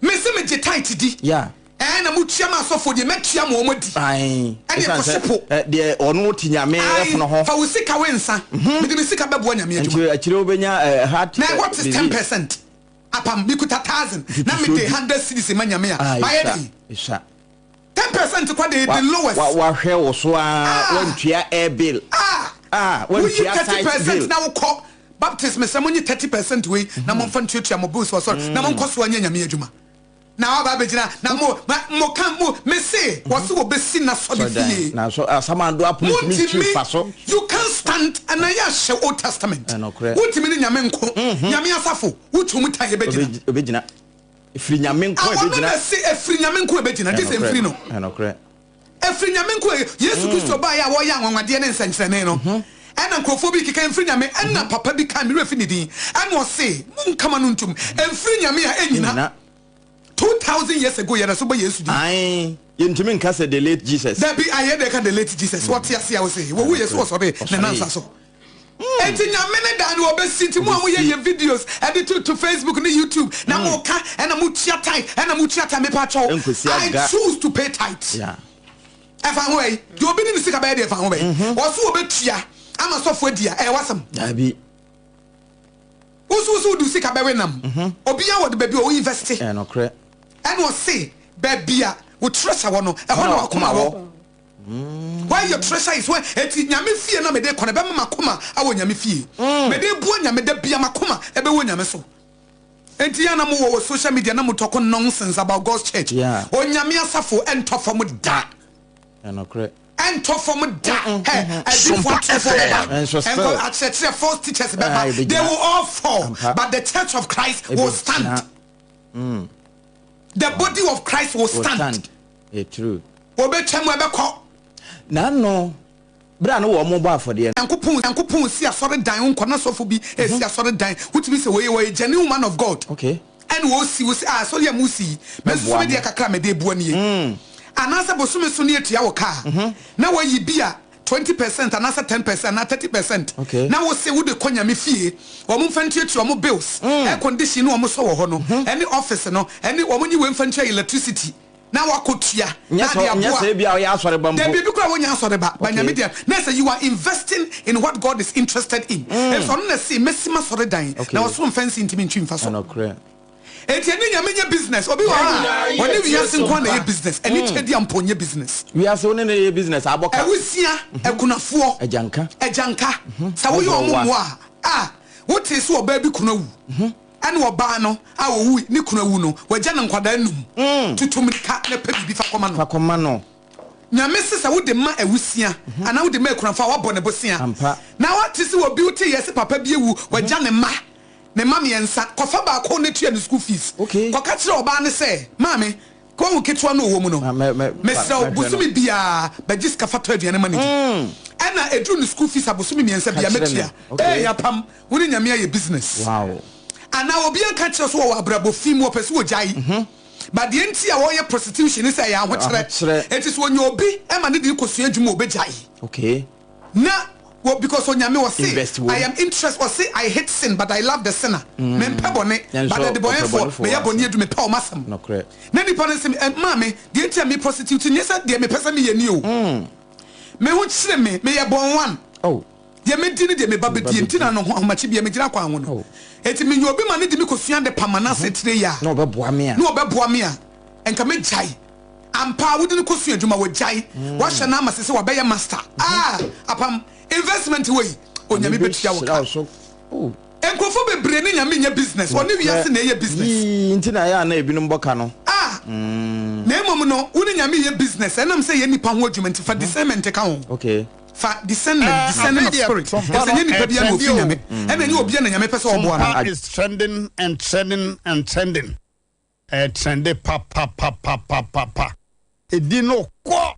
Me se megye tithe di. Yeah. Ɛɛ na motua ma asɔfoɔ deɛ mɛtua ma wɔn adi. Ae. Ɛne Ɛsiane kɔhye sɛ po. ɛ, deɛ ɔno te Nyame Ae, ɛpono ho. fa wo sika we nsa. Mede me sika bɛboa Nyame adwuma. Nti akyire wobɛnya ɛ, heart Na ɛ, what is disease. 10%? Apam, mekuta thousand na Ntotosoɔ mede du. hundred cedis ma Nyame a, Ah, mayɛ esua, dɛn? esua. 10% kwa de Wa, the lowest. wa, wahwɛ wo so ara, Ah! wantua air bill. Ah! Ah, Woyi wantua 30 site percent bill. na wokɔ Baptist mesrɛ monyi 30 percent wei na momfa ntuatua mo bills wɔ asɔre na monkɔ so anyɛ Nyame adwuma. Na waba abɛgyina na mo ma mo ka mo mese wɔse wɔbɛsi n'asɔre fie. Na so asamando apono ntumi ntwi Wontumi mfa so. you can't stand ɛna yɛ ahyɛ Old Testament. Ɛnokorɛ. Wontumi ne Nyame nko. Nyame asafo wotwa mu tan ɛbɛgyina. Ɛbɛgyina. Ɛfiri Nyame nko Ɔno ɛbɛgyina. na ɛse ɛfiri Nyame nko ɛbɛgyina gye sɛ ɛmfiri no. Ɛnokorɛ. Ɛfiri Nyame nko ɛ Yesu Kristo baeɛ a wɔyɛ anwanwadeɛ ne nsɛnkyerɛnne no ɛna nkurɔfoɔ bi keka ɛmfiri Nyame ɛna papa bi kae me werɛ fi ne din ɛna ɔse monka ma no ntom ɛmfiri Nyame a ɛnyina 2000 years ago yɛda so bɔ Yesu din. Ae yɛntumi nka sɛ the late Jesus. Dabi ae yɛde ka the late Jesus wɔte ase a wose wɔwu yɛ so wɔsɔre ne nansa so Enti Nyame ne dan no wɔbɛsi nti mo a moyɛ yɛ videos ɛde to to Facebook ne YouTube na mo ka ɛna mo tua tithe ɛna mo tua tithe mepa kyɛw Ɛnkɔsi I aga. choose to pay tithe Yeah. ɛfa ho bɛyi deɛ obi ne ne sika bɛyɛ deɛ ɛfa ho bɛyi wɔso wɔbɛtua ama sɔfo adi a ɛyɛ wasɛm. Daabi. Woso woso wode wo sika bɛwe nam obiara wɔde baabi a ɔwɔ investe. Ɛnokorɛ. Ɛna ɔse baabi a wo treasure wɔ no ɛhɔ na wakoma wɔ. Where your treasure is where eti Nyame fie na mede kɔ no ɛbɛma makoma awɔ Nyame fie. Mede boa Nyame da bia makoma ɛbɛwɔ Nyame so. Enti yɛ na mo wɔ wɔ social media na mo talk nonsense about God's church. Yeah. Onyame asafo ɛntɔ fam da. Ɛnokorɛ. Ɛntɔ fam da. Hɛ adiifo Sompa atorofo FM. bɛba. Ɛnso still. Ɛnkɔ akyerɛkyerɛ false teachers Ah, bɛba. ɛbɛgyina. They will all fall Ampa. but the church of Christ will stand. Ɛbɛgyina. The body of Christ will Will stand. stand. Yeah, true. Wɔbɛtwa mu ɛbɛkɔ. N'ano, bere a na wɔrebɔ afɔdeɛ no. Nyankopɔn Nyankopɔn si asɔredan wo nkɔ na sɔfo bi esi asɔredan wotumi sɛ wei ɔyɛ genuine man of God Okay. ɛna ɔsi wo sɛ ah asɔre a mo si yi me nso so me deɛ kakra a mede boa nie anaasɛ bosome so ne atua wo kaa na wayi bi a 20% anaasɛ 10% anaa 30% Okay. na wo se wode kɔ Nyame fie wɔn mfa ntuatua wɔn bills air condition ne wɔn sɔ wɔ hɔ no ɛne office no ɛne wɔn nyi wei mfa ntua electricity na wakɔ tua Nyɛ na sɛ de nyɛ aboa sɛ ebia ɔyɛ asɔre ba mpo. Dabi ebi koraa wonya asɔre ba ba Okay. Nyame deɛ na sɛ you are investing in what God is interested in efisɛ ɔno na se mɛsi m'asɔre dan Okay. na ɔsoro mfa nsi ntumi ntwi mfa so Ɛnokorɛ. Enti ɛne Nyame nyɛ business obi wɔ hɔ a ɔne wiase nko ara na ɛyɛ business ɛne kyɛdeɛ mpo nyɛ business. Wiase wo ne no yɛ business abɔ ka. Awusia, akunafoɔ, Agyanka. agyanka, sɛ woyɛ wɔn Wɔbɔ wa. mmoa a, a wotee sɛ ɔbaa bi kunu awu, ɛna ɔbaa no a ɔwui ne kunu awu no, wagya no nkwadaa num, tutu mmirika na pɛ biribi fa kɔma no. Fa kɔma no. Nyame se sɛ wode ma awusia anaa wode ma akunafoɔ a, woabɔ ne bosea. Ampa. Na woate sɛ obi wotee yɛ sɛ papa bi awu, wagya ne mma, ne mma mmiɛnsa, kɔfa baako na tua ne school fees. Okay. Kɔka kyerɛ ɔbaa no sɛ, Maame, Wahu ketewa no a ɔwɔ mu no? Mesrɛ wo, bosome biara bɛgye sika fa tɔ aduane ma no di. Ɛna ɛduru ne school fees a, bosome mmiɛnsa biara mɛtua. Ee, apam, wo ne Nyame ayɛ business. Anaa obi anka nkyerɛ wo sɛ wɔwɔ abrabɔ fi mu, wɔpɛ sɛ wɔgyae. But deɛ nti a wɔyɛ prostitution ne sɛ ɛyɛ ahokyerɛ. Enti sɛ wɔnya obi ma ne de no kɔsua adwuma a, ɔbɛgyae. Na wɔ because Onyame ɔse Invest wom. I am interest ɔse I hate sin but I love the sinner me mpɛ bɔne Nanso but ɔpɛ adebɔnɛfoɔ bɔnefoɔ meyɛ bɔne asɛm. adu mepɛ wɔn asɛm Nokorɛ. na nipa no se eh maame deɛ nti a me prostitute nyɛ sɛ deɛ mepɛ sɛ meyɛ ni o me ho kyere me meyɛ born one Oh. Deɛ mɛdi ne deɛ me ba bɛdie nti na no ho ahomakye biara megyina kwan ho no. Enti menya obi ma no de me kɔsua adepam anaasɛ tire yɛ a, Na ɔbɛboa me a. na ɔbɛboa me a, nka mɛgyae. Ampa ara wode no kɔsua adwuma, wagyae. Woahyɛ no ama seesei wabɛyɛ master. Ah! Apam, investment wei, Onyame bɛtua wo ka. Nkurɔfoɔ bebree ne Nyame nyɛ business, wɔne wiase na ɛyɛ business. Yii nti na ɛyɛ a na ebinom bɔ ka no. Ah! Na mmom no, wo ne Nyame yɛ business, ɛnam sɛ ɛyɛ nnipa ho adwuma nti, fa discernment ka ho. Okay. Fa discernment, Eh, discerning afei of deɛ spirit, Sompa ɛfiri sɛ no ɛnyɛ nnipa biara na ɛtrɛnde ɔfiri o. Nyame, ɛna ɛnyɛ obiara na Nyame pɛ sɛ ɔboa no. Sompa is trending and trending and trending. Ɛtrɛnde papapapapapa. Edin no kɔ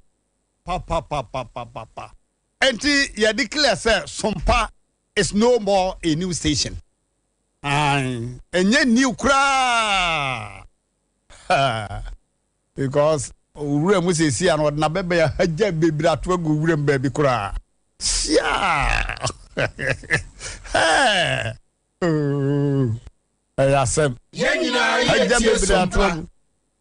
papapapapapa. Enti yɛ declare sɛ Sompa is no more a new station. Ae, ɛnyɛ new koraa. Because owura mu seesei a no ɔde n'abɛbɛn ahagya bebree ato agu wuram baabi koraa. Siaa! Hɛɛ! Ooh! Ɛyɛ asɛm. Yɛn nyinaa yɛ Hagya tie bebree ato sompa. agu.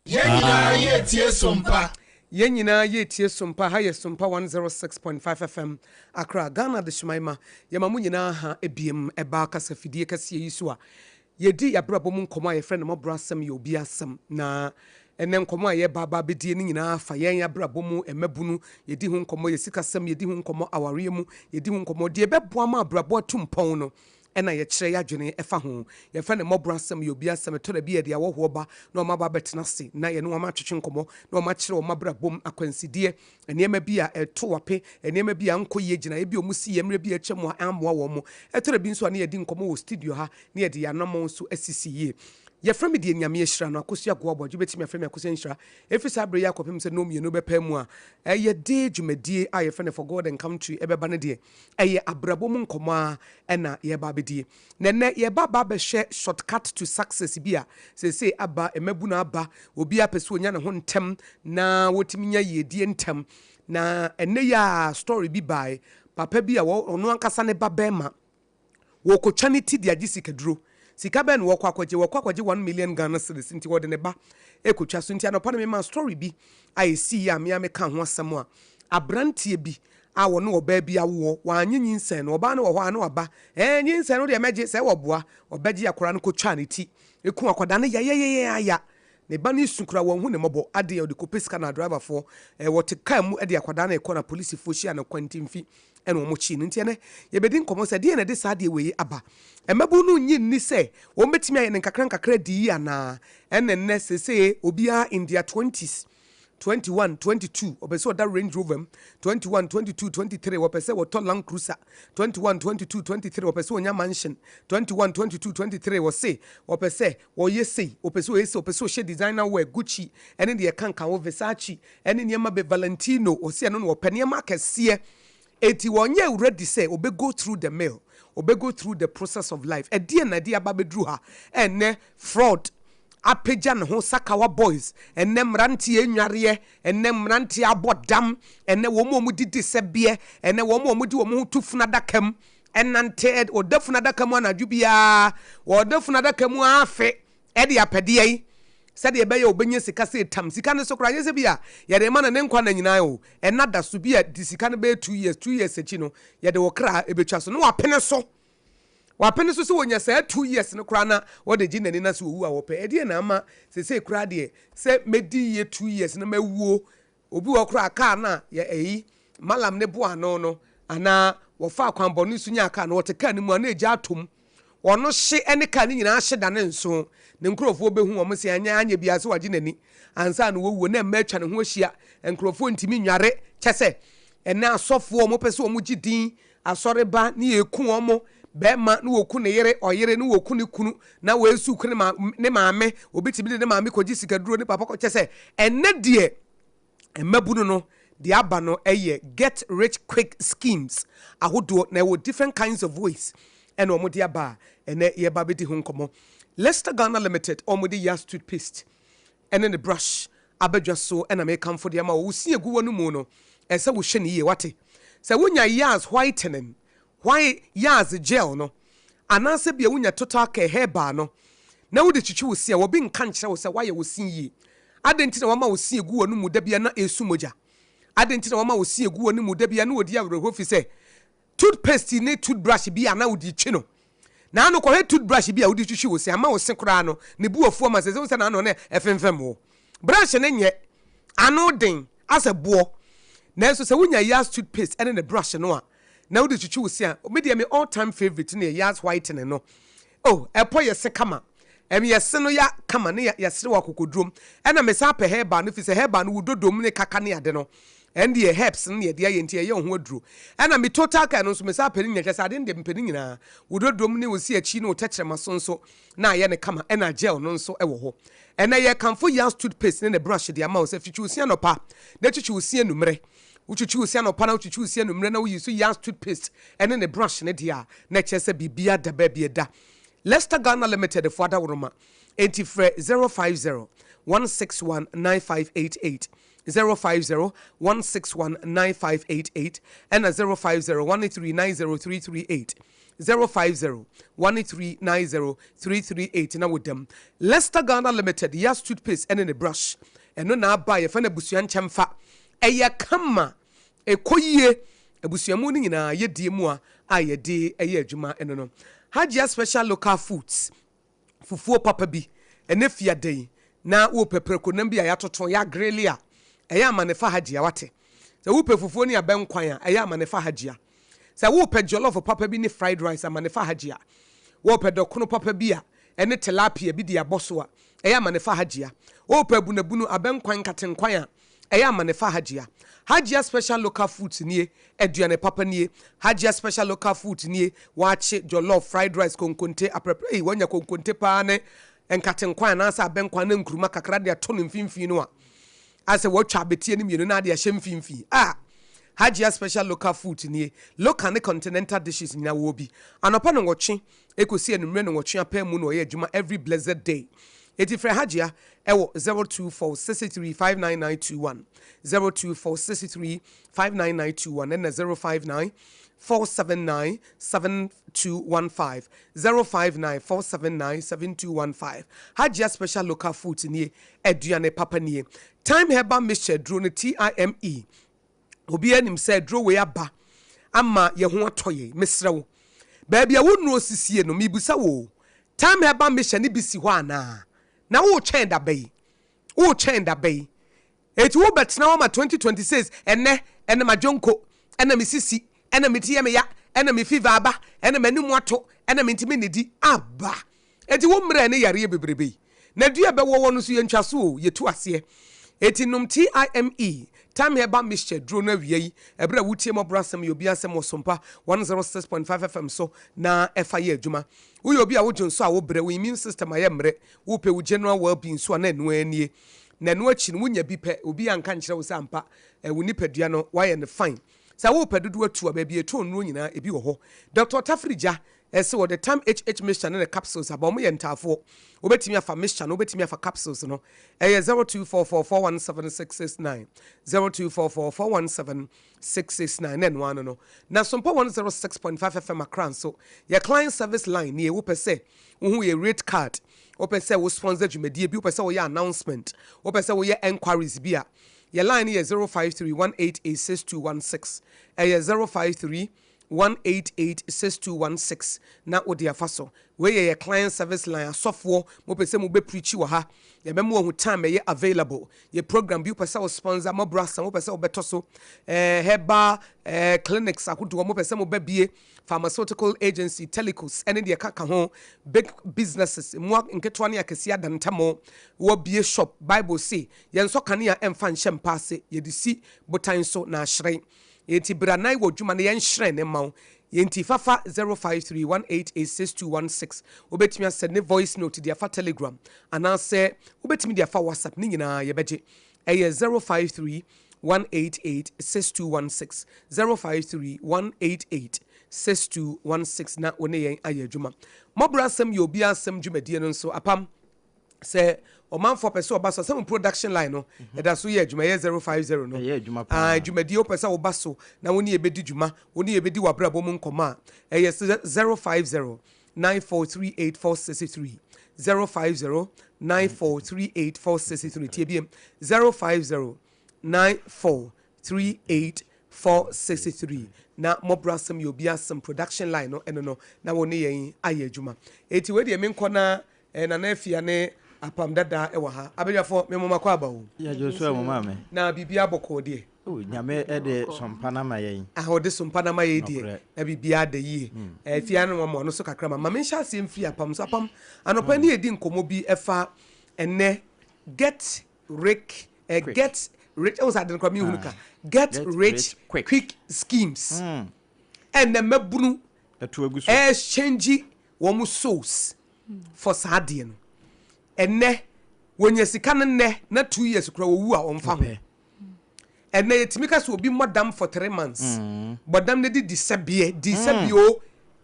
Yɛn nyinaa yɛ tie sompa. Yɛn nyinaa yɛretie Sompa, ha yɛ Sompa 106.5 FM, Accra, Ghana Adehyeman ma yɛma mo nyinaa ha ebiem ɛba kasafidie kɛseɛ yi so a yɛdi yɛabrabɔ mu nkɔmmɔ a yɛfrɛ no mmɔborɔ asɛm yɛ obi asɛm na ɛnɛ nkɔmmɔ a yɛreba aba abɛdie no nyinaa fa yɛn abrabɔ mu mmabunu yɛdi ho nkɔmmɔ yɛ sikasɛm yɛdi ho nkɔmmɔ awareɛ mu yɛdi ho nkɔmmɔ deɛ ɛbɛboa ma abrabɔ atu mpɔn no ɛna yɛkyerɛ yɛn adwene fa ho. Yɛfrɛ no mmɔborɔ asɛm, yɛ obi asɛm. Ɛtɔ da bi a yɛde ahɔhoɔ ba na wɔn aba abɛtena ase na yɛne wɔn atwetwe nkɔmmɔ na wɔn akyerɛ wɔn abrabɔ mu akwansideɛ, nneɛma bi a ɛto ape, nneɛma bi a ankɔ yie, gyinaeɛ bi a wɔsiiɛ mmerɛ bi a atwa mu a ammoa wɔn. Ɛtɔ da bi nso a na yɛdi nkɔmmɔ wɔ studio ha na yɛde yɛn anammɔn nso asisi yie. Yɛfrɛ me deɛ Nyame ahyira no, Akosua Goaboagye. Wobɛtumi afrɛ me Akosua Nhyira. Ɛfiri saa berɛ yi akɔpem sɛ nnɔnmienu bɛpae mu a yɛde dwumadie a yɛfrɛ no For God and Country ɛbɛba no deɛ, Ɛyɛ abrabɔ mu nkɔmmɔ ara na yɛreba abɛdie. Na ɛnnɛ yɛreba aba abɛhwɛ short cut to success bi a seesei aba, mmabunu aba, obiara pɛ sɛ ɔnya ne ho ntɛm na wɔtumi nya yiedie ntɛm. Na ɛnnɛ yi ara story bi baeɛ, papa bi a ɔno ankasa ne ba barima, wɔrekɔtwa ne ti de agye sikaduro. Sika bɛn na wɔrekɔ akɔgye? Wɔrekɔ akɔgye 1 million Ghana cedis nti wɔde ne ba rekɔtwa so. Nti anɔpa no memaa story bi a ɛsiiɛ a me ara mekaa ho asɛm a aberanteɛ bi a wɔne ɔbaa bi awoɔ, wannye nyinsɛn no, ɔbaa no wɔ hɔ a na waba, ɛɛ nyinsɛn no deɛ mɛgye, sɛ wɔboa, ɔbɛgye akwadaa no kɔtwaa ne ti, ɛku akwadaa no yayayayaya, ne ba no su koraa wɔnhu ne mmɔbɔ, adeɛ ɔde kɔpɛ sika na driverfoɔ, ɛɛ wɔte kaa mu de akwadaa no rekɔ na polisifoɔ hyia no kwantimfi ɛna wɔn kyii no. Nti ɛnɛ yɛbɛdi nkɔmmɔ sɛ deɛn na ɛde saa adeɛ wei aba? Mmabunu no nnye nni sɛ wɔbɛtumi ayɛ no nkakra nkakra adi yie anaa? Ɛna ɛnnɛ seesei obiara in their twenties, 21, 22, wɔpɛ sɛ wɔda Range Rover mu, 21, 22, 23, wɔpɛ sɛ wɔtɔ Land Cruiser, 21, 22, 23, wɔpɛ sɛ wɔnya mansion, 21, 22, 23, wɔse wɔpɛ sɛ wɔyɛ sei, wɔpɛ sɛ wɔyɛ sei, wɔpɛ sɛ wɔhyɛ designer wear, Gucci ɛne deɛ ɛkanka ho, Versace ɛne nneɛma bɛ, Valentino, wɔse ɛno na wɔpɛ, nneɛma akɛseɛ. Enti wɔnyɛ ready sɛ wɔbɛ go through the mill, wɔbɛ go through the process of life. Ɛdeɛn na ɛde aba abɛduru ha? Ɛnnɛ fraud apagya ne ho, Sakawa boys, ɛnnɛ mmeranteɛ nnwareɛ, ɛnnɛ mmeranteɛ abɔ dam, ɛnnɛ wɔn a wɔdidi sɛbeɛ, ɛnnɛ wɔn a wɔde wɔn ho to funu adaka mu, ɛnante, wɔda funu adaka mu anadwo biara, wɔda funu adaka mu ara afe de apɛdeɛ yi sɛdeɛ ɛbɛyɛ ɔbɛnya sika sɛ tam sika no so koraa nyɛ sɛ bi a yɛde rema no ne nkwa nna nyinaa o, ɛnna da so bi a de sika no bɛyɛ 2 years, 2 years akyi no yɛde wo kra ɛbɛtwa so na wapene so, wapene so sɛ wɔnya saa 2 years no koraa na wɔde gye n'ani na sɛ ɔwu a wɔpɛ. Ɛdeɛ na ama seesei koraa deɛ sɛ mɛdi yie 2 years na mawuo. Obi wɔ hɔ koraa a kaa no a yɛ ɛyi malam ne boa ano no anaa wɔfa akwanbɔne so nyaa kaa no, wɔte kaa no mu a na egya ato mu. Wɔn hye ne kaa no nyinaa hye da ne nso. Ne nkurɔfoɔ bɛhu wɔn sɛ anyɛ anyɛ biara sɛ wagye n'ani ansa na wɔwuo na mma atwa ne ho ahyia. Nkurɔfoɔ ntumi nnware kyɛ sɛ ɛnɛ asɔfoɔ a wɔpɛ sɛ wɔgye din asɔre ba ne yɛku wɔn bɛrima ne wɔku ne yere, ɔyere ne wɔku ne kunu na wɔasu ku ne ma ne maame. Obi tumi de ne maame kɔgye sikaduro ne papa kɔ kyɛ sɛ ɛnɛ deɛ mmabunu no deɛ aba no yɛ get rich quick schemes ahodoɔ na ɛwɔ different kinds of ways ɛna wɔn de aba a ɛnɛ yɛba bɛdi ho nkɔmmɔ. Leicester Ghana Limited wɔn de Yas toothpaste ɛne ne brush abadwa so ɛna mekamfo de ama wo. Wosi egu wɔ no mu no ɛsɛ wohyɛ ne yie wate sɛ wonya Yas whitening white Yas gel no anaasɛ bia wonya Total Care herbal no na wode twitwi wo se a wɔbi nka nkyerɛ wo sɛ woayɛ wo se yie. Adɛn nti na wama wo se egu wɔ no mu da bia na ɛsu mogya? Adɛn nti na wama wo se egu wɔ no mu da bia na wɔdi awerɛhoɔ fi sɛ Toothpaste ne toothbrush bi a na wode twi no. Naano kɔhwɛ toothbrush bi a wode twitwi wo se ama wo se koraa no ne bu afu ama sɛ sɛ wo sɛ naano na ɛfemfam wo. Brush no nyɛ ano den asɛ boɔ. Nanso sɛ wonya Yaz toothpaste ne ne brush no a na wode twitwi wo se a, me deɛ me all time favourite no yɛ Yaz whitening no. Oh, ɛpɔ yɛ se kama. Ɛm yɛ se no ya kama ne yɛsere wɔ akokodurom. Ɛna me san pɛ herbal no fisɛ herbal no wo dodom ne kaka ne ade no ɛndeɛ herbs no na yɛde ayɛ nti ɛyɛ wo ho aduro. Ɛna me total care no nso me san pɛ ne nyinaa kyerɛ sɛ ade no deɛ mepɛ ne nyinaa. Wo dodom ne wo se akyi ne wo tɛkyerɛma so nso na ayɛ no kama ɛna gel no nso wɔ hɔ. Ɛnɛ yɛkamfo Yaz toothpaste ne ne brush de ama wo sɛ twitwi wo se anɔpa na twitwi wo se anummerɛ. Wotwitwi wo se anɔpa na wotwitwi wo se anummerɛ na woyi so Yaz toothpaste ne ne brush no deɛ a na ɛkyerɛ sɛ biribiara da baabi ɛda. Leicester Ghana Limited fo adaworoma enti frɛ 050 161 9588, 050 161 9588 ɛna 050 1390 338, 050 1390 338 na woda mu. Leicester Ghana Limited Yas toothpaste ɛne ne brush ɛno na aba a yɛfrɛ no abusua nkyɛmfa ɛyɛ kama. Ɛkɔ yie, abusua mu no nyinaa yɛdie mua a yɛde yɛ adwuma ɛno no. Hajia Special Local Foods fufuo papa bi ɛnɛ fiada yi na wopɛ prɛko nam bi a yɛatoto, yɛagrele a, ɛyɛ ama ne fa Hajia wate. Sɛ wopɛ fufuo ne abɛnkwan a, ɛyɛ ama ne fa Hajia. Sɛ wopɛ jollof papa bi ne fried rice ama ne fa Hajia. Wopɛ dɔkono papa bi a ɛne tilapia bi de abɔ so a, ɛyɛ ama ne fa Hajia. Wopɛ abunabunu, abɛnkwan, nkatenkwan a, Ɛyɛ amane fa Hajia. Hajia special local foods nie, aduane papa nie. Hajia special local foods nie, waakye, jollof, fried rice, konkonte, aprɛprɛ, ei wanya konkonte paa ne nkate nkwan anaasɛ abɛnkwan ne nkruma kakra de ato no mfimfini no a, asɛ watwa abeteɛ no mmienu na ade ahyɛ mfimfini. Ah! Hajia special local foods nie, local ne continental dishes nyinaa wɔwɔ bi. Anɔpa nnɔnwɔtwe Ekosi anwummerɛ nnɔnwɔtwe apaa mu na ɔyɛ adwuma every blessed day. Enti frɛ Hajia ɛwɔ 024 63 59921, 024 63 59921 ɛna 059 479 7215, 059 479 7215. Hajia special local foods nie, aduane papa nie. Thyme herbal mixture aduro no TIME. Obiara nim sɛ aduro wei aba ama yɛn ho atɔ yɛn. Mesrɛ wo, baabi a wo nnuro sisie no, mebisa wo o, Thyme Herbal Mixture no bi si hɔ anaa? Na woretwɛn da bɛn? Woretwɛn da bɛn? Enti wobɛtena hɔ ama 2026, ɛnnɛ, ɛna m'adwonko, ɛna me sisi, ɛna me ti yɛ me ya, ɛna me fever aba, ɛna m'anim ato, ɛna mentumi nnidi. Aba! Enti wo mmerɛ ne yareɛ bebrebe yi, na dua a ɛbɛwɔ wɔ no nso yɛntwa so o, yɛtu aseɛ. Enti nom TIME, Thyme Herbal Mixture, duro no awia yi, ɛberɛ a wotie mmɔborɔ asɛm yɛ obi asɛm wɔ Sompa 106.5 FM so na ɛfa yɛ adwuma. Woyɛ obi a wodwo nso a wobrɛ, wo immune system ayɛ mmerɛ, wopɛ wo general well being nso a na ɛno ara nie. Na ɛno akyi no wonya bi pɛ, obi anka nkyerɛ wo sɛ ampa wo nipadua no woayɛ no fine. Sɛ wopɛ dodoɔ atu a, baabi a yɛtɔn nnuro nyinaa ebi wɔ hɔ. Doctor Tafiri-Gya Ɛsɛ wɔde Tam HH mixture ne ne capsules aba. Wɔn yɛ ntaafoɔ. Wobɛtumi afa mixture no, wobɛtumi afa capsules no. Ɛyɛ 0244 417 669, 0244 417 669 na ɛno ara no no. Na Sompa 106.5 FM Accra nso, yɛ client service line nie. Wopɛ sɛ wohu yɛ rate card, wopɛ sɛ wo sponsor dwumadie bi, wopɛ sɛ woyɛ announcement, wopɛ sɛ woyɛ enquiries bi a, yɛ line no yɛ 053 188 6216. Ɛyɛ 053 188 6216 na wode afa so. Wei yɛ yɛ client service line asɔfoɔ mo pɛ sɛ mo bɛ preachi wɔ ha yɛbɛ mo ahu time ɛyɛ available yɛ program bi wopɛ sɛ wo sponsor mo brasa wopɛ sɛ wobɛtɔ so eh, herbal eh, clinics ahodoɔ mo pɛ sɛ mo bɛ bie pharmaceutical agency telecos ɛne deɛ kaka ho big businesses mmoa nketewa ne akɛseɛ adantamo wɔ bie shop bible se yɛnsɔ kanea ɛmfa nhyɛ mpa ase yɛde si botan so na ahyerɛn Enti bra na wɔ dwuma no yɛnhyerɛn mma wo. Enti fa fa 0531886216. Wobɛtumi asɛnde voice note de afa telegram anaasɛ wobɛtumi de afa whatsapp ne nyinaa yɛbɛgye. Ɛyɛ 0531886216, 0531886216 na wo ne yɛn ayɛ adwuma. Mmɔborɔ asɛm yɛ obiara asɛm dwumadie no nso apam. Sɛ ɔmanfoɔ pɛ sɛ ɔba so a, sɛ mo production line no ɛda so yɛ adwuma, ɛyɛ 050 no. Ɛyɛ adwuma Ah, paa. dwumadie wopɛ sɛ woba so na wo ne yɛ bɛdi dwuma, wo ne yɛ bɛdi w'abrabɔ mu nkɔmmɔ a, ɛyɛ 050 9438 463, 050 9438 463. Tie biem, 050 9438 463 na mmɔborɔ asɛm yɛ obi asɛm production line no ɛno no na wo ne yɛn ayɛ adwuma. Eti wei deɛ menkɔ na eh, Nana Afia ne Apam Dada ɛwɔ ha. Abadwafoɔ me moma kɔ aba o. Yɛ dwo so a mo maame. Na biribiara bɔkɔɔ deɛ. Oh, Nyame de sompa no ama yɛn. Ah, ɔde sompa no ama yɛn deɛ, na biribiara da yie. Eh, Afia no wɔn ano so kakra ma. Ma menhyɛ aseɛ mfiri Apam so. Apam, anɔpa ne yɛdi nkɔmmɔ bi ɛfa ɛnɛ get rich, eh, get rich, ɛwɔ sɛ ade no koraa menhunu ka. Get rich quick schemes. Ɛnɛ mmabunu exchange wɔn souls for saa adeɛ no. Ɛnɛ, wɔnya sika no nnɛ na 2 years koraa wɔwu a wɔmfa ho. Ɛnɛ yɛtumi ka sɛ obi mmɔ dam for 3 months. Bɔ dam no de di sɛbeɛ, di sɛbeɛ o,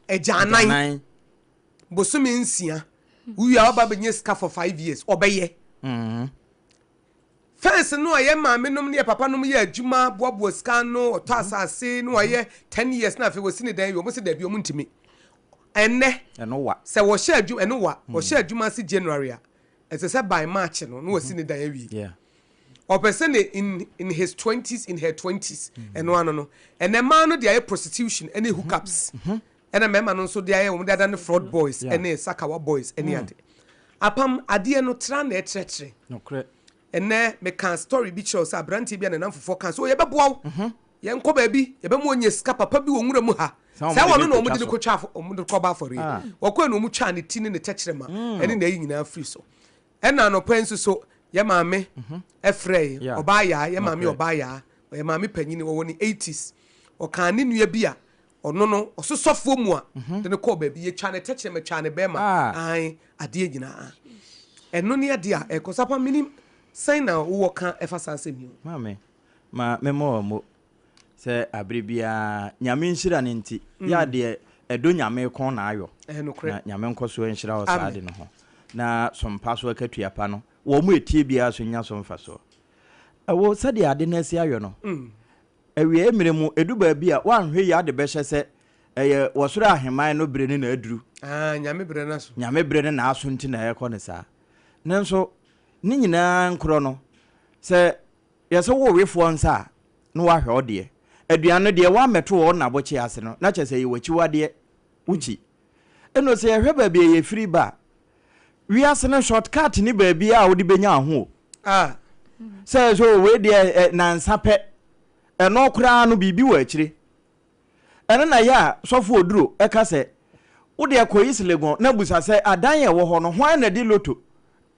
agyanan. Bosome 6. Wowie a waba bɛnya sika for 5 years. Ɔbɛyɛ. First no a yɛ maame nom ne yɛ papa nom yɛ adwuma boaboa sika ano, ɔtɔ asase na wayɛ 10 years na afei wɔsi ne dan wie, wɔn sɛ dabi wɔn ntumi. Ɛnɛ, sɛ wɔhyɛ adwuma, ɛno wa, wɔhyɛ adwuma ase January a, ɛsɛ sɛ by March no na wɔsi ne dan awie. Ɔpɛ sɛ ne in his twenties, in her twenties, ɛno ano no. Ɛnɛ mmaa no de ayɛ prostitution ɛne hookups. Ɛna mmarima no nso de ayɛ wɔn de ada ne fraud boys ɛne sakawa boys ɛne ade. Apam adeɛ no tra na ɛkyerɛkyerɛ. Ɛnɛ meka story bi kyerɛw sɛ aberanteɛ bi a ne nam fofoɔ kan so yɛbɛboa wo. Yɛnkɔ baabi yɛbɛma ɔnya sika papa bi wɔ nwura mu ha. Sɛ wɔno na wɔn de no kɔtwa wɔn de kɔba afɔreɛ. Wɔkɔɛ na wɔn twaa ne ti ne ne tɛkyerɛma ɛne n'ayi nyinaa firi so. Ɛna anɔpa yi nso so yɛ maame ɛfrɛ yi ɔbaa yaa yɛ maame ɔbaa yaa ɔyɛ maame panyin wɔwɔ ne 80s. Ɔkaa ne nua bi a ɔno no ɔsosɔfoɔ mu a de no kɔɔ baabi yɛtwa ne tɛkyerɛma twa ne bɛrima ae adeɛ nyinaa. Ɛno ne adeɛ a ɛkɔ so. Apa menim sɛn na wowɔ ka ɛfa saa asɛm yi ho. Maame, ma memmɔ wɔ mo sɛ abere biara Nyame nhyira no nti yɛ adeɛ ɛdɔ Nyame kɔn na ayɔ. Na Nyame nkɔ so nhyira wɔ saa ade no ho na sompa so akatua pa no wɔn mu etie biara so nya so mfasoɔ. Ɛwɔ sɛdeɛ ade no asi ayɔ no, awiei mmerɛ mu ɛdu baabi a woanhwɛ yie ade bɛhyɛ sɛ ɛyɛ wɔ soro aheman no bere no na aduru. Ah, Nyame bere no aso. Nyame bere no na aso nti na ɛrekɔ no saa. Nanso ne nyinaa nkorɔ no, sɛ yɛsɛ wo wefoɔ nsa a, na woahwɛ wo deɛ. Aduane no deɛ woammɛto wɔ wo nnabɔkye ase no, na kyerɛ sɛ ɛyɛ w'akyiwadeɛ, wo kyi. Ɛno sɛ yɛhwɛ baabi a yɛfiri ba a, wiase no short cut ne baabi a wode bɛnya ho o. Ah. Sɛ so wei deɛ nansa pɛ, ɛno koraa no biribi wɔ akyire. Ɛno na yɛ a sɔfo Oduro ɛka sɛ, wo deɛ kɔ East Legon na busa sɛ adan a ɛwɔ hɔ no hwan na de loto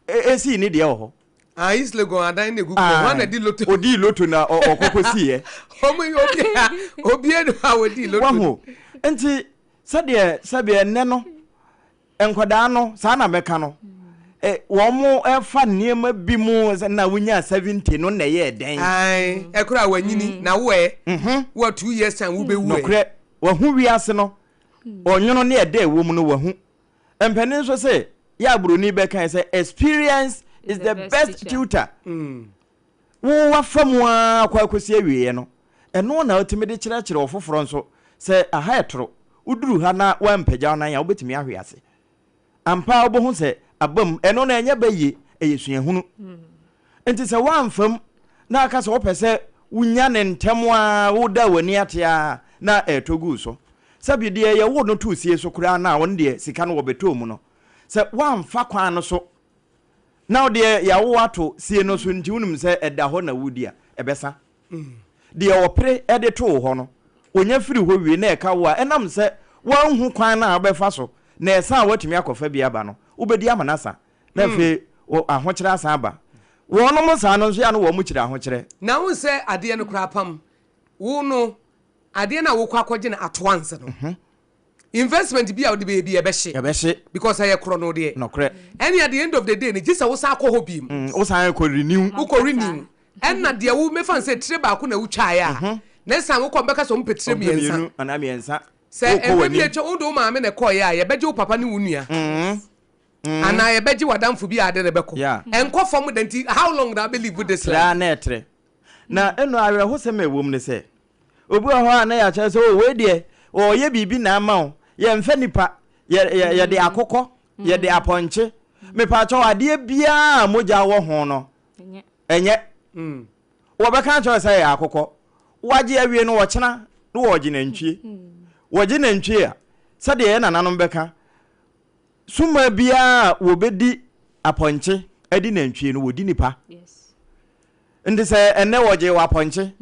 esii ne deɛ wɔ hɔ. Ah, East Legon adan na egugu hɔ, hwan na di loto? Odii loto na ɔkɔkɔ siiɛ. Ɔmo yi obi a obi enu a odii loto. Wahu nti sɛdeɛ sɛdeɛ ɛnnɛ no nkwadaa no saa na mɛka no wɔn ɛfa nneɛma bi mu na wonya 70 no na ɛyɛ dɛn. Ayi ɛkora a wanyini na wo ɛ wɔ 2 years time wobɛwu ɛ. Nokorɛ wahu wiase no ɔnwono ne ɛdɛ ɛwɔ mu no wahu. Mpanin nso sɛ yɛ aburoni bɛka sɛ experience is the best tutor. Wo wafa mu ara kɔ akɔsi awieɛ no, ɛno na wotumi de kyerɛkyerɛ ɔfoforɔ nso sɛ aha ɛtoro, woduru ha na woampagya wo nan a wobɛtumi ahwe ase. Ampa ara wobɛhu sɛ aba mu, ɛno no ɛnyɛ ba yie, ɛyɛ suahunu. Nti sɛ woamfa mu na aka sɛ wopɛ sɛ wonya ne ntɛm ara, woda w'ani ate ara na ɛretɔ gu wo so. Sɛbi deɛ yɛwoo no too sie so koraa no a ɔno deɛ sika no wɔbɛtɔɔ mu no, sɛ woamfa kwan no so na wo deɛ yɛawo ato sie no so nti wonim sɛ ɛda hɔ na wodi a, ɛbɛsa. Deɛ ɔpere de too hɔ no, ɔnya firi hɔ wie na ɛka wo a, ɛnam sɛ woanhu kwan no a wobɛfa so na ɛsa a woatumi akɔfa bi aba no, wobɛdi ama no asa na afei ahokyerɛ asan aba. Wɔnom saa no nso yɛ a na wɔn kyiri ahokyerɛ. Na wohu sɛ adeɛ no koraa pam wo no, adeɛ no a wokɔ akɔgye no ato ansa no, investment bi a wode bɛyɛ bi ɛbɛhye. Ɛbɛhye. Because ɛyɛ korɔ no deɛ. Nokorɛ. Ɛne at the end of the day no, gye sɛ wosan kɔ hɔ biem. Wosan kɔ renew. Wokɔ renew. Ɛna deɛ wo mefa no sɛ tire baako na wotwaeɛ a, next time wokɔ mbɛka sɛ ɔmpɛ tire Ɔmpɛ mmiɛnsa. mmienu anaa mmiɛnsa. Sɛ Wokɔ ɛmɛ bi w'anim. atwa wode wo maame na ɛkɔeɛ a, yɛbɛgye wo papa ne wo nua. Anaa yɛbɛgye w'adamfo bi a ade ne bɛkɔ. Ɛnkɔ fam da nti how long na wobɛ live this life? Traa na ɛtrɛ. Na ɛno awerɛhosɛm a ɛwɔ mu ne sɛ, obi wɔ hɔ a na yɛakyerɛ sɛ oh wei deɛ ɔreyɛ biribi na ama wo. Yɛmfa nipa, yɛ yɛ yɛde akokɔ, yɛde apɔnkye. Mepaakyɛw adeɛ biara a mogya wɔ ho no, ɛnyɛ. Wɔbɛka akyerɛ wo sɛ ɛyɛ akokɔ. Wagye awie no ɔkyena na wɔregye nantwie. Wɔgye nantwie a, sɛdeɛ yɛn nananom bɛka, suma biara a wɔbɛdi apɔnkye adi nantwie no, wɔdi nipa. Nti sɛ ɛnnɛ wɔgyee wɔ apɔnkye,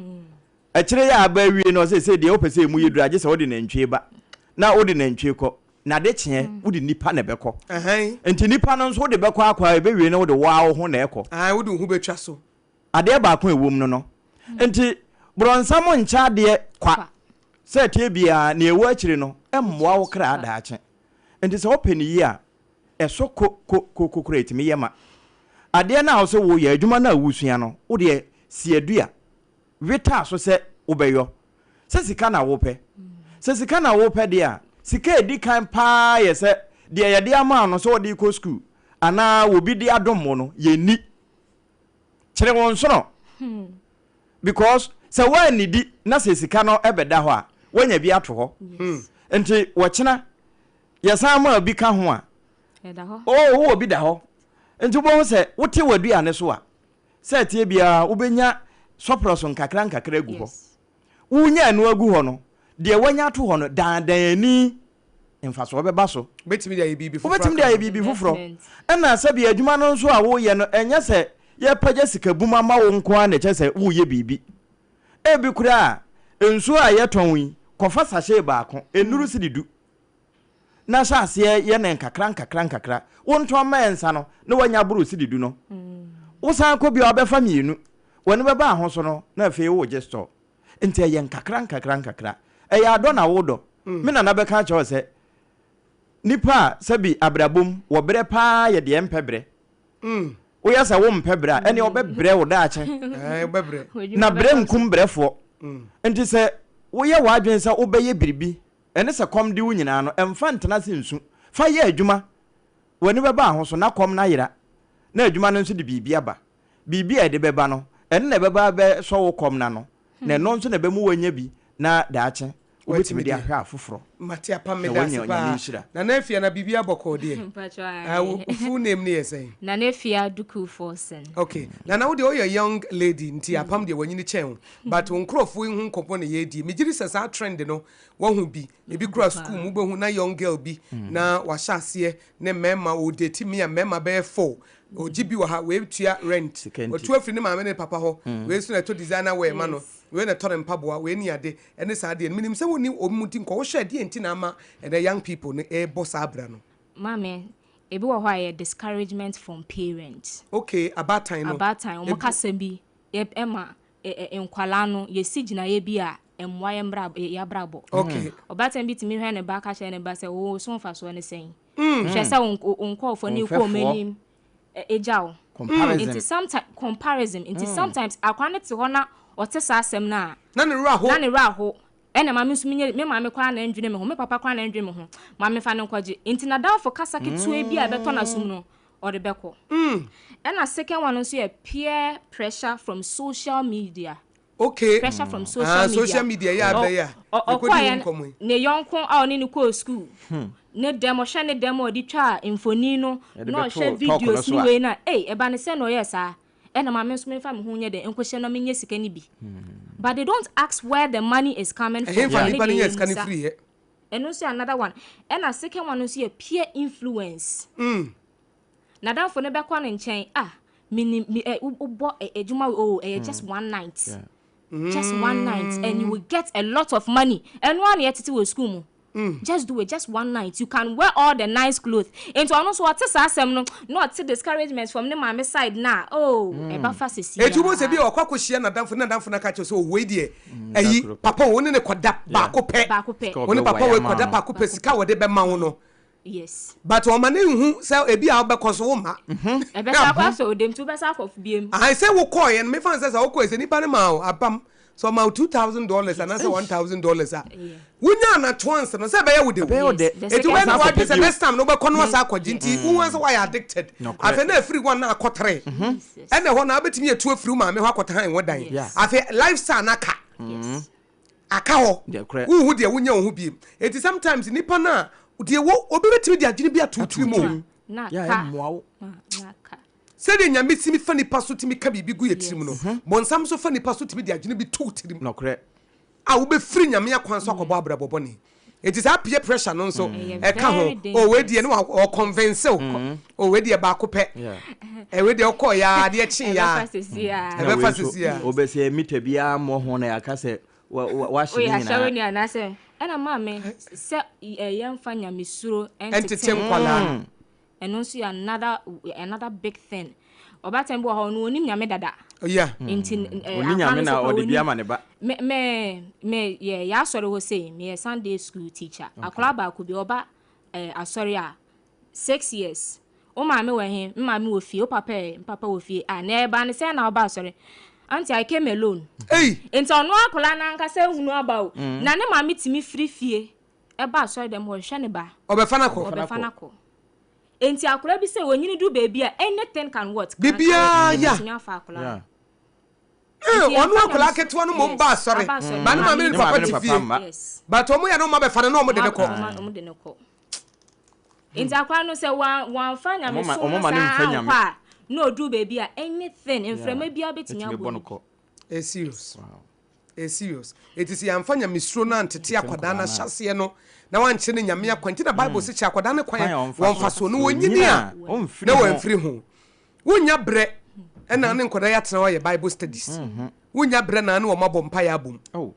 akyire yi a aba awie no, ɔsɛ sɛ deɛ wopɛ sɛ ɛmu yɛ duru agye sɛ wode nantwie ba na wode nantwie kɔ. Na ade kyeɛ, wode nipa na ɛbɛkɔ. Nti nipa no nso wode bɛkɔ akɔ a, ɛbɛwie no wode wo ara wo ho na ɛkɔ. Wode wo ho bɛtwa so. Adeɛ baako a ɛwom no no. Nti borɔnsam nkyɛ adeɛ kwa. Sɛ ɛteɛ biara, nea ɛwɔ akyire no mmoa wo kra daakye. Nti sɛ wopɛ no yie a, ɛsɔ ko ko ko ko koraa ɛtumi yɛ ma. Adeɛ no a wose woreyɛ, adwuma no a woresua no, wo deɛ si adua, we taa so sɛ wobɛyɔ. Sɛ sika na wopɛ. Sɛ sika na wopɛ deɛ a, sika a ɛdi kan pa ara yɛ sɛ deɛ yɛde ama wo no sɛ wode rekɔ sukuu anaa obi de adom wo no, yɛnni. Kyere wo nsono because sɛ woannidi na sɛ sika no bɛda hɔ a, woanya bi ato hɔ. Nti wɔkyena yɛsan ma bi ka ho a, oh wowɔ bi da hɔ. Nti wobɛhu sɛ wote w'aduane so a, sɛ ɛteɛ biara wobɛnya surplus nkakra nkakra agu hɔ. Wonya ɛno agu hɔ no, deɛ woanya ato hɔ no, dandan ani mfasoɔ bɛba so. Wobɛtumi de ayɛ biribi foforɔ Wobɛtumi de aka ayɛ ho. biribi foforɔ. Ɛna sɛbi adwuma no nso a woreyɛ no, ɛnyɛ sɛ yɛrepagya sika bum ama wo nko ara na ɛkyerɛ sɛ woreyɛ biribi. Ebi koraa a, nsuo a yɛtɔn yi, kɔfa sachet baako, ɛnnuru sidi du, na hyɛ aseɛ yɛ no nkakra nkakra nkakra. Wontɔn ma ɛnsa no, na woanya aboro sidi du no. Wosan kɔ bio a, wobɛfa mmienu. W'ani bɛba ho so no, na afei woregye store. Nti ɛyɛ nkakra nkakra nkakra. Ɛyɛ adɔ na wodɔ. Me nana bɛka akyerɛ wo sɛ, nipa a sɛbi abrabɔ mu wɔbrɛ paa yɛ deɛ ɛmpɛ brɛ. Woyɛ sɛ wompɛ brɛ a, ɛneɛ wɔbɛbrɛ wo daakye. Na brɛ nkum brɛfoɔ. Nti sɛ woyɛ w'adwene sɛ wobɛyɛ biribi, ɛne sɛ kɔm de wo nyinaa no, mfa ntena ase nsu. Fa yɛ adwuma. W'ani bɛba ho so na kɔm no ayera, na adwuma no nso de biribi aba. Biribi a ɛde bɛba no, ɛno na ɛbɛba abɛsɔ wo kɔm no ano, na ɛno nso na ɛbɛma woanya bi na daakye wobɛtumi de ahwɛ afoforɔ Mate apam na meda woanya ase Onyame paa. nhyira. Nana Afia na biribi abɔkɔɔ deɛ? Mpakyɛw Ah, wo ae. wo full name no yɛ sɛn? Nana Afia Duku Forson. Okay. Nana wo deɛ woyɛ young lady nti apam deɛ wanyini kyɛn wo. But wo nkurɔfoɔ yi ho nkɔmmɔ na yɛredie. Megye di sɛ saa trend no woahu bi. Ebi Mahu kura bi school paa. mu wobɛhu na young girl bi na wahyɛ aseɛ ne mmarima ɔredate me a mmarima bɛyɛ four. Ɔgye bi wɔ ha, wei tua rent. Sika nti. Watu afiri ne maame ne ne papa hɔ. Wei nso na ɛtɔ designer wear ma no. Yes. Wei na ɛtɔ ne mpaboa, wei ne ade. Ɛne saa adeɛ no. Menim sɛ wonni wɔn mu nti nkɔ wohwɛ ɛdeɛn nti na ama ɛnɛ young people no ɛrebɔ saa bra no. Maame, ebi wɔ hɔ a ɛyɛ discouragement from parents. Okay, abaatan no. Abaatan, wɔn Ebi. kasa bi ɛma nkwadaa no yɛsi gyinaeɛ bi a ɛmmoa yɛn mmra yɛn abrabɔ. Okay. Ɔbaatan bi tumi hwɛ ne ba ka kyerɛ ne ba sɛ wo so mfasoɔ ne sɛn? Hwɛ sɛ wo wo nkurɔfoɔ no rekɔ wɔn anim gya wo. Comparison. Nti sometimes comparison nti sometimes akwadaa no te hɔ na ɔte saa asɛm no a. Na ne werɛ aho. Na ne werɛ aho. Ɛna maame nso menyɛ me maame koraa na ɛndwene me ho me papa koraa na ɛndwene me ho maame fa no nkɔgye nti n'adamfo kasa ketewa bi a ɛbɛtɔ n'asom no ɔde bɛkɔ. Ɛna second one nso yɛ peer pressure from social media. Okay. Pressure from social Ah, media. social media yɛ abɛ yɛ a. Ɔkɔɛ Yɛkɔdi ho nkɔmmɔ yi. ne yɔnko a ɔne no kɔɔ school. Ne dɛm ɔhwɛ ne dɛm a ɔde twaa mfoni no Yɛde na bɛto ɔhwɛ talk no videos so ne a. wei no a ei ɛba ne sɛ na ɔyɛɛ saa ɛna maame nso memfa me ho nyɛ dɛn nkɔhyɛ na menyɛ sika no bi. But they don't ask where the money is coming from. Ɛhefa Ɛno nipa no deɛ nya sika no yɛmmisa. firi yɛ? Ɛno nso yɛ another one. Ɛna second one no nso yɛ peer influence. N'adamfo no bɛkɔ ne nkyɛn, ah, menim, me, eh, wobɔ eh, adwuma wei, oh, ɛyɛ just one night. Just one night and you will get a lot of money. Ɛno ara na yɛtete wɔ school mu. Just do it, just one night. You can wear all the nice clothes. Nti ɔno nso ɔte saa asɛm no, na ɔte discouragement from ne maame side na, oh, ɛba fa sɛsi Eti wobɛhu sɛ bi ara. a ɔkɔ akɔhyia n'adamfo na n'adamfo no aka kyerɛ sɛ oh wei deɛ ayi papa wo ne ne kɔda baako pɛ. Baako pɛ. Wo ne papa wei kɔda baako pɛ sika a wɔde bɛma wo no. Yes. But ɔma ne nhu sɛ ebi a wobɛkɔ so womma. Ɛbɛsa akɔ asɔ odem nti wobɛsa akɔ biem. Ahan sɛ wokɔɔyɛ no mefa no sɛ sɛ wokɔɛ sɛ nipa no maa wo apam sɛ ɔma wo $2,000 anaasɛ $1,000 a wonya anatoans no sɛ ɛbɛyɛ wo de o. Ɛbɛyɛ wo dɛ. Eti wobɛyɛ na Wasan wadwe akɔpɛ sɛ bio. next time no wobɛkɔ no wasa akɔgye nti wohu sɛ woayɛ addicted. Afei na afiri one na akɔ three. Ɛna ɛhɔ no wobɛtumi atu afiri wo maame hɔ akɔtan wo dan. Afei lifestyle no aka. Aka hɔ. Wonhu deɛ wonyɛ wo ho biem. Enti sometimes nipa no a deɛ wɔ obi bɛtumi de adwene bi ato wo tirim o. Sɛdeɛ Nyame tumi fa nipa so tumi ka biribi gu yɛ tirim no, bonsam nso fa nipa so tumi de adwene bi to wo tirim. a wobɛfiri Nyame akwan so akɔbɔ abrabɔ bɔne. Enti saa peer pressure no nso Ɛyɛ ɛka ho. very Oh, wei dangerous. deɛ ne wa ɔconvince wo. Oh, wei deɛ baako pɛ. Eh, wei deɛ ɔkɔɔ ya adeɛ kyee ya. Ɛbɛfa sisi a. Na wei Ɛbɛfa nso sisi a. wobɛsɛ mita biara mmɔ ho na yɛaka sɛ wa- wa- wahye Woyɛ ne asɔre nyinaa. ni anaasɛ ɛna maame sɛ ɛ, yɛmfa nyamesuro Ɛntete ntete nkwadaa no. Ɛno nso yɛ another another big thing. Ɔbaatan bi wɔ hɔ ɔno onim nyame dada. Yeah. Nti eh, Ɔni akwa nyame no na so koraa ɔde bi onim. ama ne ba. Me me me yɛ yɛ asɔre hɔ sei meyɛ Sunday school teacher. Akwadaa baako bi ɔba eh, asɔre a 6 years. Wo maame wɔ he? Me maame wɔ fie. Wo papa ɛ? Me papa wɔ fie. Ah, na ɛba ne sɛn na ɔba asɔre? Auntie, I came alone. Ei! Nti ɔno akwadaa no ankasa ehunu aba o. Na ne maame tumi firi fie ɛba asɔre dɛm hɔ hwehwɛ ne ba. Ɔbɛfa no akɔ. Ɔbɛfa no akɔ. Nti akwadaa bi sɛ onyini du baabi a anything can what? Can Biribiara ya. Ɛbɛtumi afa akwadaa no. Eh, Nti ɔno yɛmfa akwadaa nyame- ketewa no mmom ba asɔre. aba asɔre. Ba ne maame ne ne Ne papa maame ne te papa fie. mma. Yes. But ɔmo yɛ no ɔmo abɛfa no na ɔmo de ne kɔ. Ɔmo de ne kɔ. Nti akwadaa no sɛ wɔamfa nyame Ɔmo ma- som ɔmo no ma ne saa mfa ankɔ nyame. a na odu baabi a anything mframa biara bɛtumi Ɛtumi abɔ bɔ no no bi. kɔ. It's serious. It's serious. Eti sɛ yɛamfa nyamesuro no antete akwadaa no ahyɛseɛ no na wankyerɛ no nyame akwan nti na Bible se kyerɛ akwadaa no kwan Kwan a ɔmfa wɔmfa so. so no wɔnyini a Ɔmfiri na ho. wɔamfiri ho. Wonya berɛ ɛna ne nkwadaa yi atena hɔ ayɛ Bible studies. Wonya berɛ na ne wɔn abɔ mpaeɛ abom. Oh.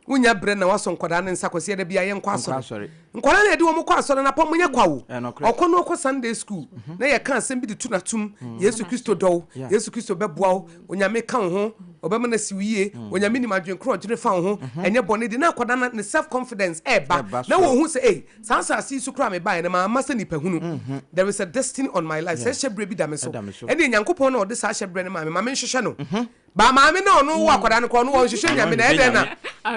Wonya berɛ na wasɔ nkwadaa no nsa kɔsi ɛda bi a yɛnkɔ Nkɔ asɔre. asɔre. Nkwadaa no yɛde wɔn kɔ asɔre na pɔn nyɛ kwa o. Ɛnokorɛ. Ɔkɔ no ɔkɔ Sunday school na yɛka asɛm bi de tu n'atom. Yesu Kristo dɔ wo. Yesu Kristo bɛboa wo. Onyame ka wo ho. Ɔbɛma no asi wo yie. Onyame nim adwene korɔ ɔdwene fa wo ho. Ɛnyɛ bɔne de na akwadaa no ne self confidence ɛɛba. Ɛba Na so. wɔhu sɛ ei saa asase yi so koraa mebaeɛ no mamma sɛ nipa hunu. There is a destiny on my life. Sɛ hyɛ berɛ bi da me so. Ɛda me so. Ɛne Nyankopɔn na ɔde saa hyɛ berɛ no maa me. Ma menhwehwɛ no. Ba maame na ɔno wo akwadaa no koraa ɔno wɔnhwehwɛ nyame na ɛdɛn na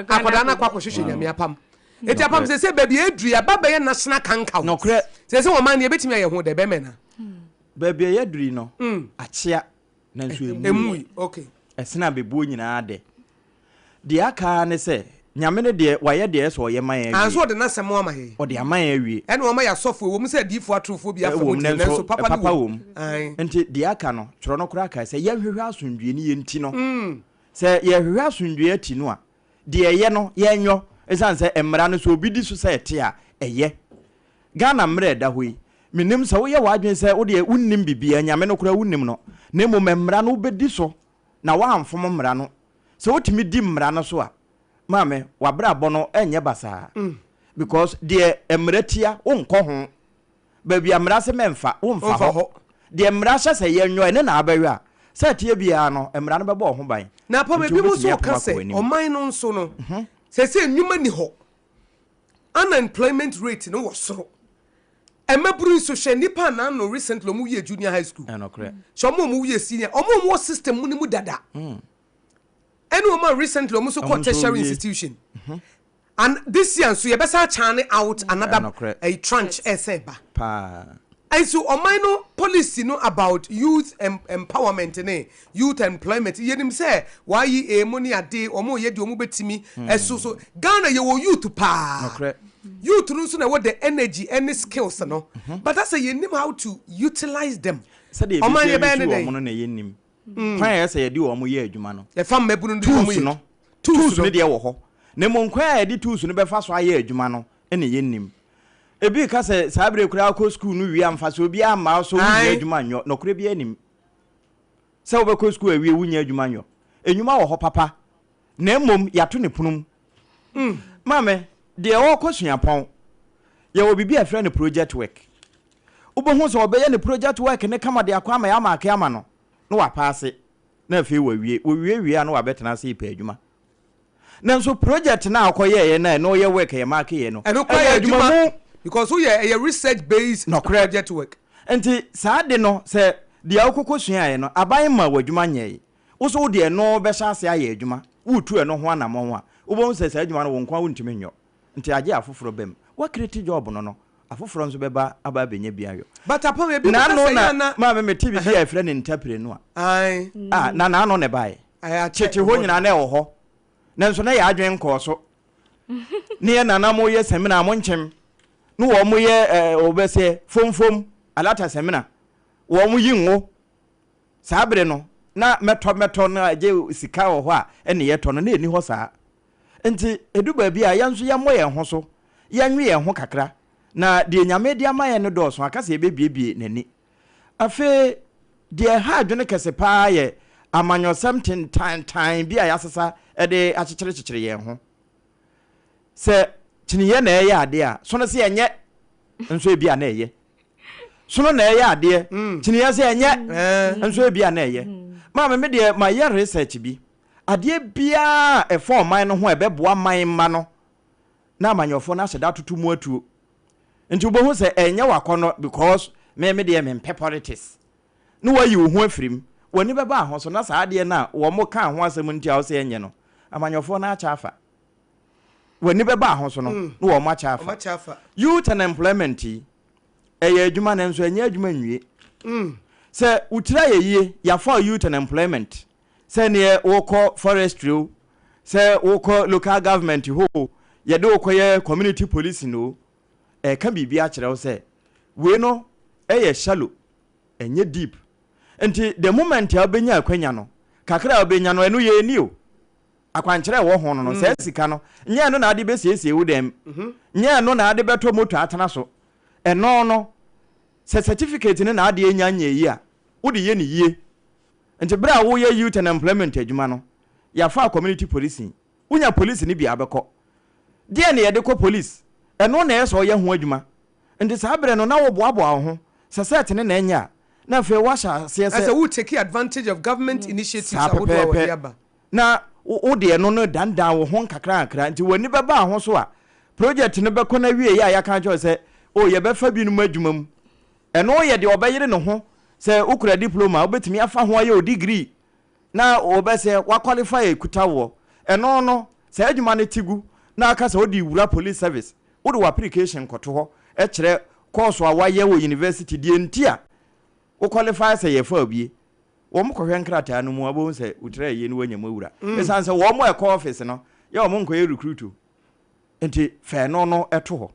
akwadaa no akɔ akɔhwehwɛ nyame apam. Eti apam sɛ sɛ baabi eduru yaba bɛyɛ national kanka o. Nokorɛ. Sɛ sɛ wɔn man no yɛbɛtumi ayɛ ho dɛ bɛmɛ na. Baabi a yɛaduru yi no, akyea nanso emu Emu yi okay. ɛsene abɛbuo nyinaa dɛ. Deɛ aka ara ne sɛ, Nyame no deɛ wayɛ deɛ ɛsɛ ɔyɛ ma yɛn Anso awie. ɔde n'asɛm ama yɛn. Ɔde ama yɛn awie. Ɛna ɔma yɛ asɔfo ɛwɔ mu sɛ adiifoɔ atorofoɔ bi afa mu Ɛwɔ mu deɛ nanso nanso papa papa ne wɔ wɔ mu. mu. Ae. Nti deɛ aka no, twerɛ no koraa kae sɛ yɛnhwehwɛ asomdwoeɛ ne yɛn ti no. Sɛ yɛhwehwɛ asomdwoeɛ ati no a, deɛ ɛyɛ no yɛnyɔ ɛsiane sɛ mmara no sɛ obi di so sɛ ɛte a, ɛyɛ. Ghana mmara a ɛda hɔ yi, menim sɛ woyɛ w'adwene sɛ wodeɛ wonnim biribiara, Nyame no koraa wonnim no, na mmom mmara no wobɛdi so na woamfom mmara no. Sɛ wotumi di mmara no so a, maame, w'abrabɔ no ɛnyɛ basaa because deɛ mmara tia wonkɔ ho. Baabi a mmara se mɛmfa, womfa Womfa hɔ. hɔ. Deɛ mmara hyɛ sɛ yɛnyɔ, ɛno na abɛyɔ a, sɛ ɛteɛ biara no, mmara no bɛbɔ wo ho ban. Na apam Nti ebinom wobɛtumi nso apam ka akɔ sɛ w'anim. ɔman no nso no sɛsɛ nnwuma ni hɔ unemployment rate no wɔ soro mmabunu nso hwɛ nipa anan no recently ɔmo wie junior high school Ɛnokorɛ. hyɛ ɔmo a ɔmo wie senior ɔmo a ɔmo wɔ system mu no mu dada ɛne ɔmo a recently ɔmo nso Ɔmo kɔ nso tertiary wie. institution and this year nso yɛbɛsa akyane out another Ɛnokorɛ. a tranche ɛsɛ ba Paa. nso ɔman no policy no about youth empowerment ne youth employment yɛnim sɛ wayi emu ne ade ɔmo yɛ deɛ ɔmo bɛtumi ɛso so Ghana yɛwɔ youth paa Nokorɛ. youth no nso na ɛwɔ the energy ɛne skills no but asɛ yɛnim how to utilize them. Sɛdeɛ ɔman ebi yɛbɛyɛ sɛ ne ebi dɛn wɔn no na yɛnnim. Kwan a ɛyɛ sɛ yɛde wɔn yɛ adwuma no. Yɛfa mmabunu no de wɔn Tools yɛ no. Tools Tools no. no deɛ wɔ hɔ. Na mmom kwan a yɛde tools no bɛfa so ayɛ adwuma no ɛna yɛnnim. Ebi ka sɛ saa bere koraa kɔ school no wie a mfasoɔ biara mma wo so wonnya Ae. adwuma nyɔ. Nɔkorɛ biara nnim. Sɛ wobɛkɔ school awie wonnya adwuma nyɔ. Nnwuma wɔ hɔ papa. Na mmom yɛato ne pono mu. Maame, deɛ ɔrekɔ suapɔn, yɛwɔ biribi a yɛfrɛ no project work. Wobɛhu sɛ ɔbɛyɛ ne project work ne kama de akɔ ama yɛ amaake ama no na wapaase na afei wawie. Wɔwie wie a na wabɛtena ase repɛ adwuma. Nanso project no a ɔkɔyɛeɛ no a ɛno yɛ work a yɛmaake yɛ no, ɛno kora ɛyɛ yɛ adwuma adwuma mu. because woyɛ ɛyɛ research based Nɔkorɛ. project work. Nti saa de no sɛ deɛ wokɔkɔ suaeɛ no aban ma w'adwuma nyɛe, wo so wode ɛno bɛhyɛ ase ayɛ adwuma, woretu ɛno ho anammɔn a, wobɛhu sɛ saa adwuma no wo nko ara wontumi nyɔ. Nti agye afoforɔ ba mu. Woacreate job no no, afoforɔ nso bɛba aba abɛnya bi ayɔ. But apam ebi mo N'ano kasa na yɛ ana. maame mete biribi a yɛfrɛ no entrepreneur. Ae. Ah, na n'ano na ɛbaeɛ. Ae, akyɛ Tete hɔ ɛhɔ nyinaa na ɛwɔ hɔ. Nanso na yɛ adwene nkɔɔ so. Ne yɛ nana mo yɛ sɛmina mo nkyem. Ne wɔn mo yɛ ɛɛ wɔbɛsɛ fomfom alata sɛmina. Wɔn mo yi ngo. Saa bere no na mɛtɔ mɛtɔ no agye sika wɔ hɔ a ɛne yɛtɔ no na ɛni hɔ saa. Nti ɛdu baabi a yɛn nso yɛmmɔ yɛn ho so, yɛnwe yɛn ho kakra, na deɛ Nyame de ama yɛn no dɔɔso, aka sɛ yɛbɛbuebue n'ani. Afei deɛ ɛha adwene kɛse pa ara yɛ amanyɔsɛm tentantan bi a yɛasesa de akyekyerekyekyere yɛn ho. Sɛ kyiniiɛ na ɛreyɛ adeɛ a, sono sɛ ɛnyɛ, nso ebi a na ɛyɛ. Sono na ɛyɛ adeɛ, kyiniiɛ sɛ ɛnyɛ, nso ebi a na ɛyɛ. Maame, me deɛ mayɛ research bi. Adeɛ biara a ɛfa ɔman no ho a ɛbɛboa man mma no, na amanyɔfoɔ no ahyɛ da atoto mu atuo. Nti wobɛhu sɛ ɛnyɛ w'akɔnnɔ because me me deɛ mempɛ politics. Na woayi wo ho afiri mu. W'ani bɛba ho so na saa adeɛ no a wɔkaa ho asɛm nti a wose ɛnyɛ no, amanyɔfoɔ no akyɛ afa. W'ani bɛba ho so no na wɔn akyɛ afa. Youth and employment yi, ɛyɛ adwuma nanso ɛnyɛ adwuma nwie. Sɛ wo tiri ayɛ yie, yɛafa wo youth and employment sɛ neɛ wokɔ forestry o, sɛ wokɔ local government hɔ o, yɛde wo kɔyɛ community policing o, ɛreka biribi akyerɛ wo sɛ wei no yɛ shallow, ɛnyɛ deep. Nti the moment a wobɛnya akwanya no, kakra a wobɛnya no, ɛno yɛ ɛni o. Akwankyerɛ a ɛwɔ ho no no, saa sika no, nyɛ ɛno na ade bɛsiesie wo dan mu, nyɛ ɛno na ade bɛtɔ moto atena so. Ɛno no, sɛ certificate no na adeɛ nya nyɛ yi a, wode yɛ no yie. Nti berɛ a woyɛ youth and employment adwuma no, yɛafa community policing. Wonya police no bi a wobɛkɔ. Deɛn na yɛde kɔ police? Ɛno na ɛyɛ sɛ ɔyɛ ho adwuma. Nti saa berɛ no na woboaboa wo ho, sɛ sɛɛte no na ɛnyɛ a, na afei woahyɛ aseɛ sɛ. Ɛsɛ wo take advantage of government initiatives Saa ahodoɔ a wɔde pɛpɛɛpɛ. aba. Na wo deɛ no no dandan wo ho nkakrankakra. Nti w'ani bɛba ho so a, project no bɛkɔ n'awieeɛ a yɛaka akyerɛ wo sɛ, oh yɛbɛfa binom adwuma mu. Ɛno yɛ deɛ ɔbɛyere ne ho. Sɛ wokura diploma a, wobɛtumi afa ho ayɛ wo degree na wɔbɛsɛ wa qualify akuta woɔ. Ɛno no, saa adwuma no te gu na aka sɛ wode wura police service, wode wo application kɔto hɔ kyerɛ course a woayɛ wɔ university, deɛ nti a wo qualify sɛ yɛfa obie. Wɔn kɔhwɛ nkrataa no mu a, wobɛhu sɛ wo tiri ayie na woanya mu awura. Ɛsiane sɛ wɔn a ɛkɔ office no, yɛ wɔn nkɔyɛ recruit o. Nti fa ɛno no to hɔ.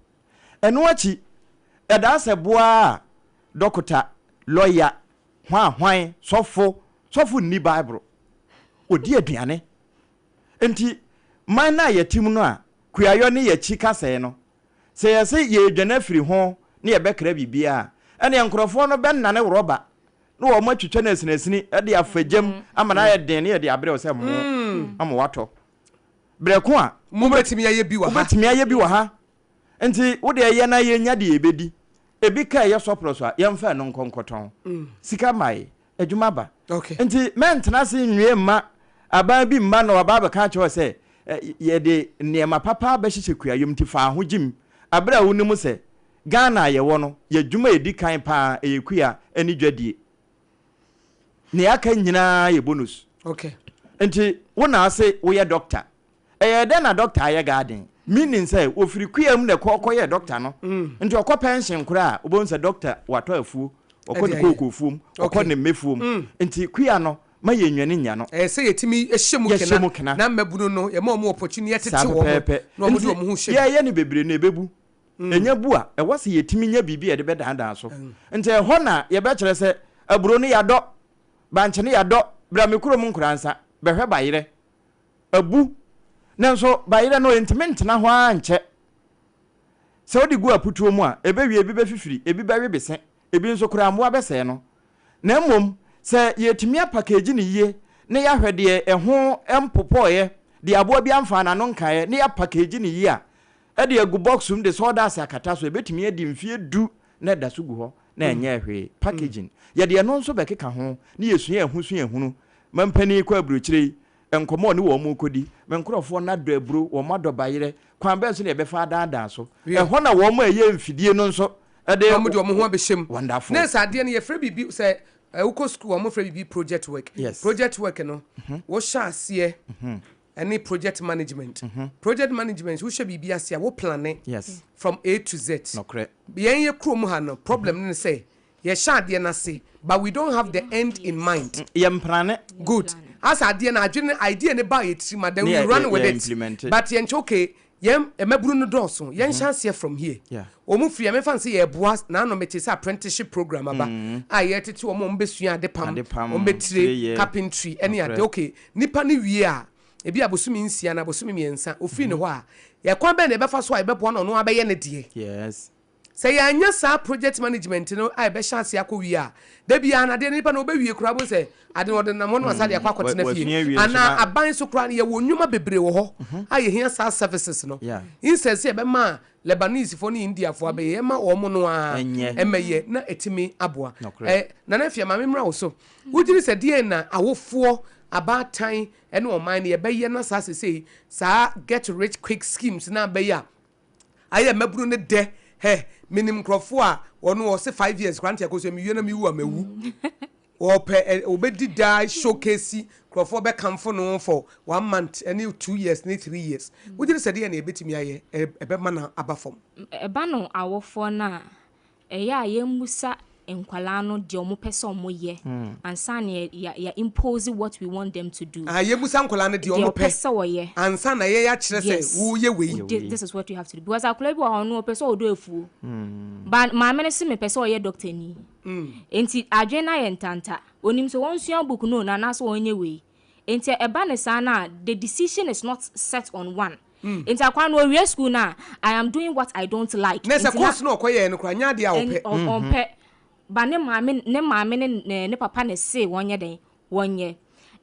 Ɛno akyi, ɛdaa sɛ boa a dɔkota, lɔya, hwan hwan, sɔfo, sɔfo nni Bible. Ɔdi aduane. Nti man no a yɛte mu no a kuayɔ ne yɛakyi kasɛe no, sɛ yɛse yɛredwane afiri ho na yɛbɛkra biribiara a, ɛneɛ nkorɔfoɔ no bɛnane rɔba na wɔn atwitwa no asinasini de afa gyam ama no ayɛ den na yɛde abrɛ wo sɛ mo ama woatɔ. Berɛ ko a Mobɛtumi ayɛ bi wɔ ha. Wobɛtumi ayɛ bi wɔ ha. Nti wo deɛ yɛn a yɛnya deɛ yɛbɛdi. Ebi ka ɛyɛ surplus a, yɛmfa ɛno nkɔ nkɔtɔn. Sika mmae, adwuma ba. Nti mɛntena ase nwie mma aban bi mma na waba abɛka akyerɛ wo sɛ yɛde nneɛma papa abɛhyehyɛ kuayom nti fa ho gyim. Aberɛ a wonim sɛ Ghana a yɛwɔ no, yɛn adwuma a ɛdi kan pa ara ɛyɛ kua ne dwadie. Nea aka nyinaa yɛ bonus. Okay. Nti wo na ase woyɛ doctor. Ɛyɛɛ dɛn na doctor ayɛ garden? Meaning sɛ ofiri kua mu na ɛkɔ kɔyɛɛ doctor no. Nti ɔkɔ pension koraa a, wobɛhu sɛ doctor watɔ afuo, ɔkɔ ne kookoo fuom, ɔkɔ ne mmɛ fuom. Nti kua no, ma yɛnnwane nnya no. Ɛyɛ sɛ yɛtumi hyɛ mu Yɛhyɛ mu kena. na mmabunu no, yɛma wɔn opportunity, yɛtete Saa wɔn pɛpɛɛpɛ. na wɔde Nti wɔn ho hyɛ mu. yɛyɛ no bebree no, ɛbɛbu. Ɛnya bu a, ɛwɔ sɛ yɛtumi nya biribi a yɛde bɛdaadaa so. Nti ɛhɔ na yɛbɛkyerɛ sɛ aburo no yɛadɔ, bankye no yɛadɔ, bra me kurom Nkoransa, bɛhwɛ bayerɛ. Abu. Nanso bayerɛ no, ɛntumi ntena hɔ ara nkyɛ. Sɛ wode gu aputuo mu a, ɛbɛwie, ebi bɛfifiri, ebi bɛwe bese, ebi nso koraa mmoa bɛsɛe no. Na mmom sɛ yɛtumi apakeegyi no yie na yɛahwɛ deɛ ɛho mpopɔeɛ, deɛ aboa bi amfaa n'ano nkaeɛ, na yɛapakeegyi no yie a, de agu box mu de sawdust akata so, ɛbɛtumi adi mfeɛ du na ɛda so gu hɔ na ɛnyɛɛ hwee. Packaging, yɛde ɛno nso bɛkeka ho na yɛsua ɛho suahunu. Mampanin kɔ aburokyire yi, nkɔmmɔ a ɔne wɔn rekɔdi, me nkorɔfoɔ no adɔ aburo, wɔn adɔ bayerɛ, kwan bɛn so na yɛbɛfa adaadaa so? Ɛhɔ na wɔn a ɛyɛ mfidie no nso de Wɔn de wɔn ho abɛhyɛ mu. Wonderful. Nurse adeɛ no yɛfrɛ biribi sɛ wokɔ sukuu a wɔfrɛ biribi project work. Yes. Project work no, wohyɛ aseɛ ɛne project management. Project management wohyɛ biribi ase a wo plane Yes. from A to Z. Nokorɛ. Yɛn yɛ kurom ha no problem no ne sɛ yɛhyɛ adeɛ no ase but we don't have the end in mind. Yɛn plane. Good. Asa adeɛ no adwene idea no ba yɛ tirim a then Ne we yɛ- run yɛ- with yɛ it. implement it. But yɛn kyɛ okay yɛn mmabunu no dɔɔso yɛn hyɛ aseɛ from here. Yeah. Wɔn firi yɛn mefa no sɛ yɛboa n'ano mete sɛ apprenticeship program aba a yɛtete wɔn a wɔn bɛsua ade pam, Ade pam, wɔn bɛtire, tireyɛ. carpentry ɛne ade Nokorɛ. okay nipa no wie a. Ebia bosome nsia anaa bosome mmiɛnsa, ɔfiri ne hɔ a, ɛkwan bɛn na yɛbɛfa so a yɛbɛboa no ɔno abɛyɛ ne deɛ? Yes. Sɛ yɛanyɛ saa project management no a ɛbɛhyɛ aseɛ akɔ wie a, da biara no adeɛ no nipa no ɔbɛwie koraa wobɛhu sɛ ade no ɔde nam hɔ na wasan de akɔ akɔtena fie. Anaa aban nso koraa no yɛwɔ nnwuma bebree wɔ hɔ a yɛhia saa services no. Instead sɛ yɛbɛma Lebanesefoɔ ne Indiafoɔ abɛyɛ, yɛma wɔn no ara mmɛyɛ na ɛtumi aboa. Nana Afia, ma memmra wo so. Wogye di sɛ deɛn na awofoɔ, abaatan ne ɔman no yɛbɛyɛ na saa seesei saa get rich quick schemes no abɛyɛ a Ayɛ mmabunu no dɛ hɛ menim nkurɔfoɔ a wɔn wɔse 5 years koraa nti akosua mewie na mewu a mawu wɔpɛ ɛ wɔbɛdi daa showcase nkurɔfoɔ bɛkamfo no for one month ɛne 2 years ne 3 years wogye di sɛ deɛ na yɛbɛtumi ayɛ ɛbɛma no aba fam. Ɛba no awofoɔ no a Ɛyɛ a yɛmmisa nkwadaa no deɛ wɔpɛ sɛ wɔyɛ ansa na yɛ yɛ impose what we want them to do. Ah, yɛmmisa nkwadaa no deɛ Deɛ wɔpɛ wɔpɛ sɛ wɔyɛ. ansa na yɛn akyerɛ sɛ Yes. woyɛ wei. Thi- This is what you have to do. Because akwadaa bi wɔ hɔ no ɔpɛ sɛ ɔdɔ afuo. But maame no se mepɛ sɛ ɔyɛ doctor ni. Nti adwene no ayɛ ntanta. Onim sɛ wɔnsua book no o na anaasɛ wɔnyɛ wei. Nti ɛba no saa no a, the decision is not set on one. Nti akwadaa no ɔwie school no a, I am doing what I don't like. Na sɛ Nti na course no a ɔkɔyɛɛ no koraa nyɛ adeɛ a ɔpɛ. Ɔmpɛ. But ne maame ne maame ne ne ne papa na ɛse wɔnyɛ dɛn? Wɔnyɛ.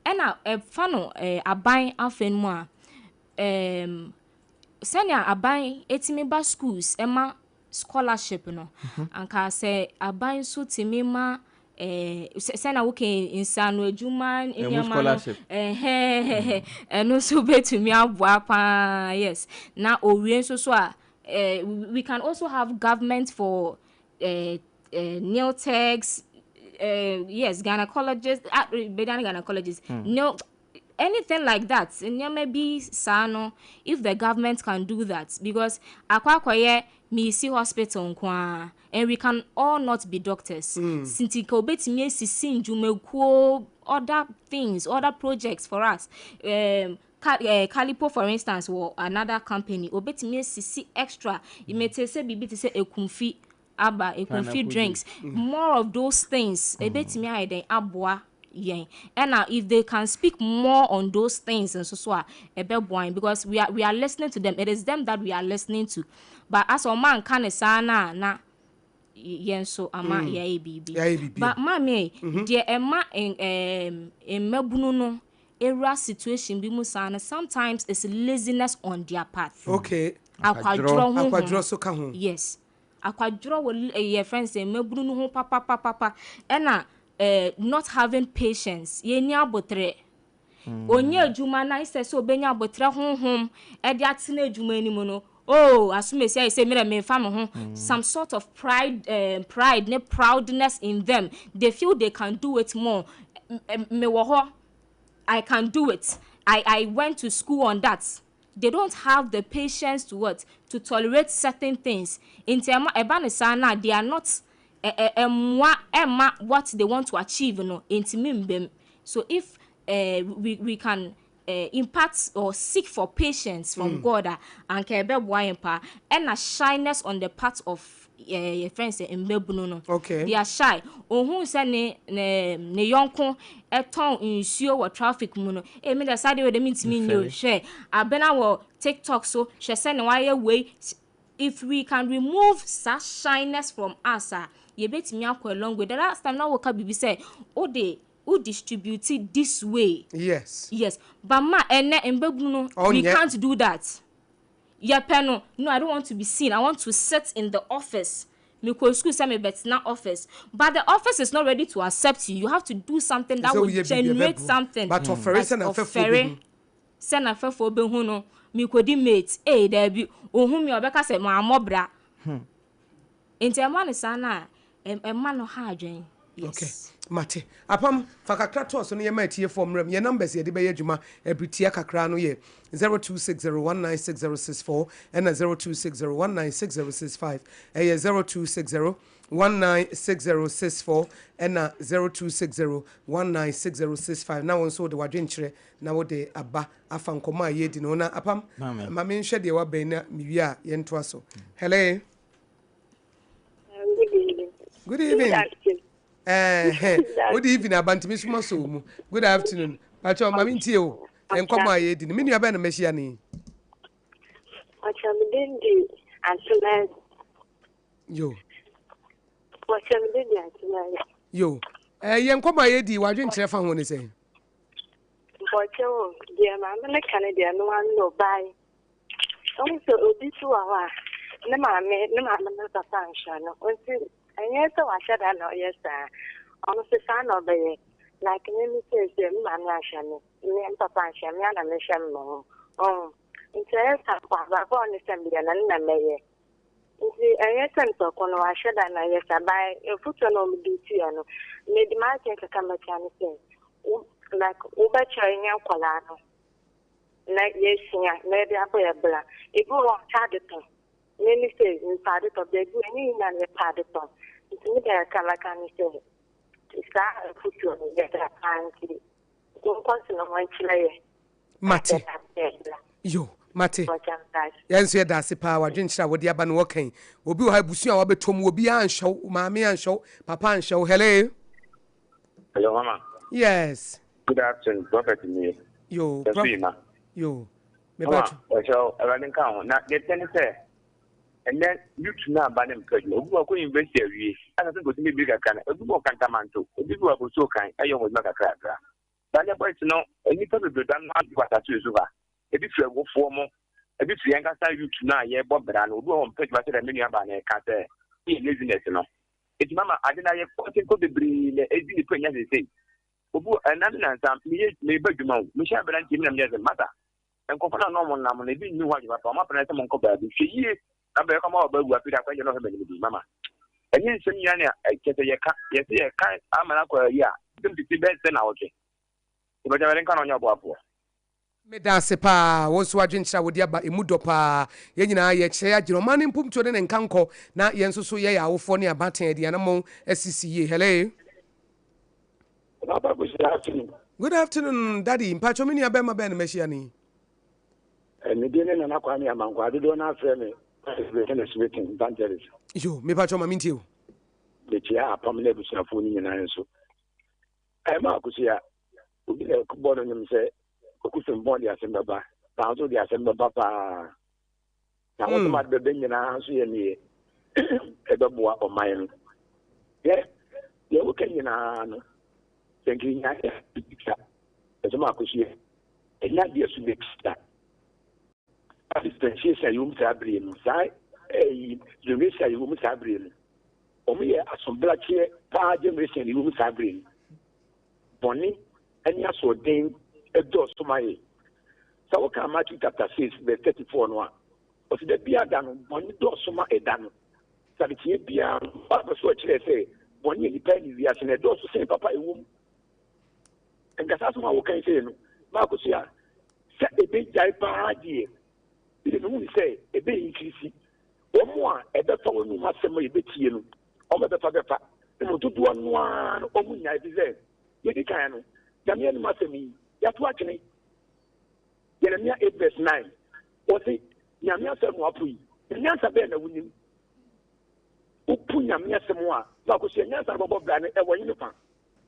Ɛna ɛfa no aban afa no mu a, ɛɛm sɛnea aban tumi ba schools ma scholarship no, anka sɛ aban nso tumi ma eh, sɛnea woka yi, nsaano adwuma nneɛma no, ɛhɛn, ɛno nso bɛtumi aboa paa, yes. Na owie nso so a, eh, we can also have government for eh, eh, nil-techs, eh, yes, gynecologists, ah, bɛda ne gynecologists, mm. nil, Anything like that, nneɛma bi saa no, if the government can do that, because akɔ akɔyɛ meresi hospital nko ara, and we can all not be doctors, nti nka obetumi asisi ndwumakuo, other things, other projects for us, um, Ka eh, Calipo for instance wɔ another company, obetumi asisi extra, mete sɛ biribi te sɛ ekumfi aba, ekumfi drinks, more of those things, ebetumi ayɛ dɛn aboa yɛn ɛna if they can speak more on those things nso so a ɛbɛboa yɛn because we are we are listening to them it is them that we are listening to but asɛ wɔn anka ne saa na na yɛn nso ama mm. yɛayɛ biribi but maame mm-hmm. deɛ ɛma mmabunu no ewura situation bi mu saa no sometimes it's laziness on their part. Okay. Akwadworɔ ho. Akwadworɔ so ka ho. Yes. Akwadworɔ wɔ yɛfrɛ no sɛ mmabunu no ho papapapapa ɛna eh, not having patience, yɛnni aboterɛ. Ɔnyɛ adwuma na instead sɛ ɔbɛnya aboterɛ honhom ɛde atena adwuma no mu no, oh, asomasi ayɛ sɛ merɛ memfa me ho. Some sort of pride, eh, pride ne proudness in them. They feel they can do it more. Mewɔ hɔ, I can do it. I, I went to school on that. They don't have the patience to what? To tolerate certain things. Nti ɛma ɛba no saa no a, they are not ɛ ɛ ɛmmoa ɛmma what they want to achieve no ntumi mba mu. So if eh, we we can eh, impart or seek for patience from God a, anka ɛbɛboa yɛn paa. Ɛna shyness on the part of eh, yɛfrɛ no sɛ mmabunu no. Okay. They are shy. Ohun sɛ ne ne ne yɔnko ɛtɔn nsuo wɔ traffic mu no, eh, me deɛ saa deɛ wei deɛ mentumi nyɛ o. Hwɛ, abena wɔ TikTok so, hwɛ sɛ ne wayɛ wei. If we can remove saa shyness from us a, yɛbɛtumi akɔ a long way. The last time na woka biribi sɛ wode wo distribute this way. Yes. Yes. But ma ɛnɛ mbabunu no, we Ɔnyɛ. can't do that. Yɛpɛ no, no I don't want to be seen, I want to sit in the office. Mekɔ school sɛ mebɛtena office. But the office is not ready to accept you, you have to do something that Sɛ will woyɛ biribi a generate ɛbɛboa. something. But ɔfɛre But sɛ n'afɛfoɔ ɔfɛre bɛhu. sɛ n'afɛfoɔ bɛhu no, mekɔdi mate, ei daabi, ɔhu me a ɔbɛka sɛ mammɔ bra. Nti ɛma no saa no a, ɛma no ha adwene. Okay, Yes. mate. Apam, fa kakra toa so na yɛma atiefoɔ mmerɛ mu. Yɛn numbers yɛde bɛyɛ adwuma ɛbere tia kakra no yɛ 0260196064 ɛna 0260196065. Ɛyɛ 0260196064 ɛna 0260196065. Na wo nso wode w'adwenkyerɛ na wode aba afa nkɔmmɔ a yɛredi no ho. Na Apam, ma menhwɛ deɛ wabɛn na mewie a yɛntoa so. Hello. Good evening. Good evening. Good afternoon. Eh, good evening, aba ntumi soma so mu. Good afternoon. Pacho, ma mentie o. Nkɔmmɔ a yɛredi no, me nua bɛn na mahyia no yi? Ɔkyɛ me din di Antomɛs. Yo. Ɔkyɛ me din di Antomɛs. Yo. Eh, yɛn nkɔmmɔ a yɛredi, w'adwenkyerɛ fa ho ne sɛn? Mpɔkyɛ o, deɛ maame no ka no deɛ no ano no bae. Wohu sɛ obi so wɔ hɔ a, ne maame ne maame ne papa nhwɛ no. Nti ɛnyɛ sɛ wahyɛ da na ɔyɛ saa. Ɔno nso saa na ɔbɛyɛ. Like me me seesei me maame anhwɛ me, me me papa anhwɛ me, me ara na mehwɛ me ho. Ɔho. Nti ɛyɛ saa mpo abrabɔ a ɔne sɛ meyɛ no, ɛno na mɛyɛ. Nti ɛnyɛ sɛ nipa ko no wahyɛ da na ɔyɛ saa but afutuo na wɔde tuiɛ no, mede m'adwene kakra mɛkyerɛ ne sɛ, wo like wobɛkyerɛ yɛn nkwadaa no na yɛasua na yɛde abɔ yɛn bra. Ebi wɔ hɔ a ɔkyɛ ade tɔn. Me ne sei, mepɛ ade tɔ. Baabi wɔ ɛnyɛ nyinaa na yɛpɛ ade tɔn. Nti me deɛ kakra mɛka ne sɛ, saa afutuo no yɛda paa nti monkɔ so na monkyerɛ yɛn. Mate. Yo, mate. Yɛn nso yɛda ase paa w'adwenkyerɛ a wode aba no wɔka yi. Obi wɔ ha abusua a wabɛtɔ mu obiara anhwɛ wo, maame anhwɛ wo, papa anhwɛ wo. Hello. Hello, mama. Yes. Good afternoon, Prophet nie. Yo, Prof. Yo. Me ba to. Mama, Awurade nka ho. Na deɛ kyɛ ne sɛ, ɛnɛ youth no aba ne mpɛ adwuma. Obi wɔ kɔ university awie, asa sɛ nkosi bibiri kakra no, obi wɔ kantamanto, obi wɔ abosuo kan, ɛyɛ wɔn adwuma kakra kakra. Ba ne boys no, nnipa bebree da no adi wɔ asase wei so ha. Ebi firi awofoɔ mo, ebi firi yɛn ankasa youth no a yɛbɔ bra no. Obi wɔ hɔ mpɛ adwuma sɛdeɛ me nua baa no ɛka sɛ, woyɛ laziness no. Enti mama ade no ayɛ kɔntenkɔ bebree na edi nipa nya seesei. Obi wɔ ɛna ne nansa meyɛ meba adwuma o. Mehyɛ aberanteɛ bi na meyɛ sɛ masa. Nkurɔfoɔ no a na wɔn nam no ebi nni hɔ adwuma pa. Wɔn apena sɛ monkɔ baabi. Hwɛ yie na bɛyɛ kɔma ɔba awu afei de akwankyɛ na ɔhwɛ m'anim di mama. Ɛnyɛ nsɛm nyinaa na kyɛ sɛ yɛka yɛsɛ yɛka ama no akɔ ayi a nsɛm tete bɛyɛ sɛ na wɔtwe. Yɛbɛgya Awurade nka na ɔnyɛ ɔboafoɔ. Meda ase paa, wo nso adwenkyerɛ a wode aba emu dɔ paa. Yɛn nyinaa yɛkyerɛ yɛn adwene, ɔman no mpomtuo ne ne nkankɔ, na yɛn nso so yɛyɛ awofoɔ ne abaatan yɛde yɛn anammɔn asisi yie. Hello. Papa good afternoon. Good afternoon daddy, mpakyɛ me nua bɛrima bɛn na mahyia no yi? Eh, me din ne Nana Kwame Amankwaa, dodoɔ no afrɛ me President Smith Evangelist. Yo, mepakyɛ ma mentie o. Mekyia apam ne abusuafoɔ no nyinaa nso. Ɛma akosua, obi na ɛbɔ no nnwom sɛ Kwaku Frimpong de asɛm bɛba, na nso de asɛm bɛba paa. Na wɔn sɛm ade bɛbɛ nyinaa nso yɛ neɛ ɛbɛboa ɔman no. Yɛ deɛ woka nyinaa no, sɛ nka nya yɛ ɛsɛm akosua, ɛnyɛ adeɛ so bɛtwa. Dispensation a yɛwɔ mu saa bere no, saa ɛyi generation a yɛwɔ mu saa bere no, wɔn yɛ asobrakyeɛ paa generation a yɛwɔ mu saa bere no. Bɔne ne asoɔden dɔɔso ma yɛn. Sɛ woka Matthew chapter 6 verse 34 no a, ɔsɛ da biara da no bɔne dɔɔso ma ɛda no. Sɛ adekyeɛ biara no, Bible so ɛkyerɛ sɛ bɔne a nnipa ne wiase no ɛdɔɔso sen papa a ɛwɔ mu. Nka saa asɛm a woka yi sei no, Marko so a, sɛ ɛbɛgyae paa deɛ, ɛde mehu ne sɛ ɛbɛ increase. Wɔn a ɛbɛfa wɔn anum asɛm a yɛbɛtie no, wɔn a ɛbɛfa bɛfa. Mmom dodoɔ no ara no, wɔn nnyae ɛfiri sɛ, deɛ ɛdi kan no, Nyame anum asɛm yi, yɛato atwene. Jeremia 8 verse 9, wɔse, Nyame asɛm na wapo yi, na nyansa bɛn na wonim? Wopo Nyame asɛm a, Marko so nyansa no bɛbɔ bra no, ɛwɔ he fa?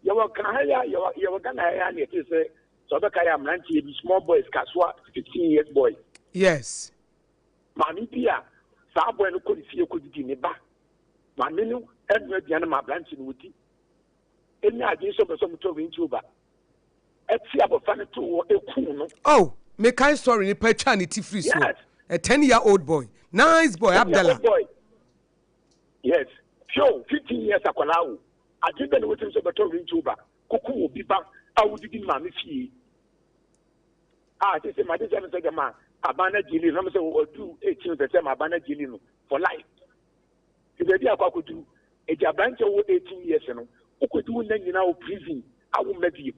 Yɛwɔ Nkran ha yi a, yɛwɔ yɛwɔ Ghana ha yi a na yɛte sɛ sɛ ɔbɛka yɛ mmeranteɛ bi small boys kasoa 15 years boy. Yes. Maame bi a saa boy no kɔ ne fie kɔdidi ne ba. Maame no ɛnoa aduane ma aberanteɛ no wɔdi. Ɛnya adwene sɛ ɔpɛ sɛ ɔmotɔ Range Rover. Ɛte abɔfra no too hɔ ɛkuu no. Oh, mekae story nipa twaa ne ti firi soɔ. Yes. A 10 year old boy. Nice boy, 10 year Abdallah. old boy. Yes. Hwɛ o, 15 years akwadaa o. Adwene bɛn na wotumi sɛ ɔbɛtɔ Range Rover kɔkum obi ba a wodidi ne maame fie? A sese made sɛ no sɛ gyama aban no agyeli no, na sɛ ɔduru 18 sɛ sɛ ma aban no agyeli no for life. Nti baabi akɔ akɔduru, ɛgya aberanteɛ wɔ 18 years no, wokɔdi wo nna nyinaa wɔ prison a womma biem.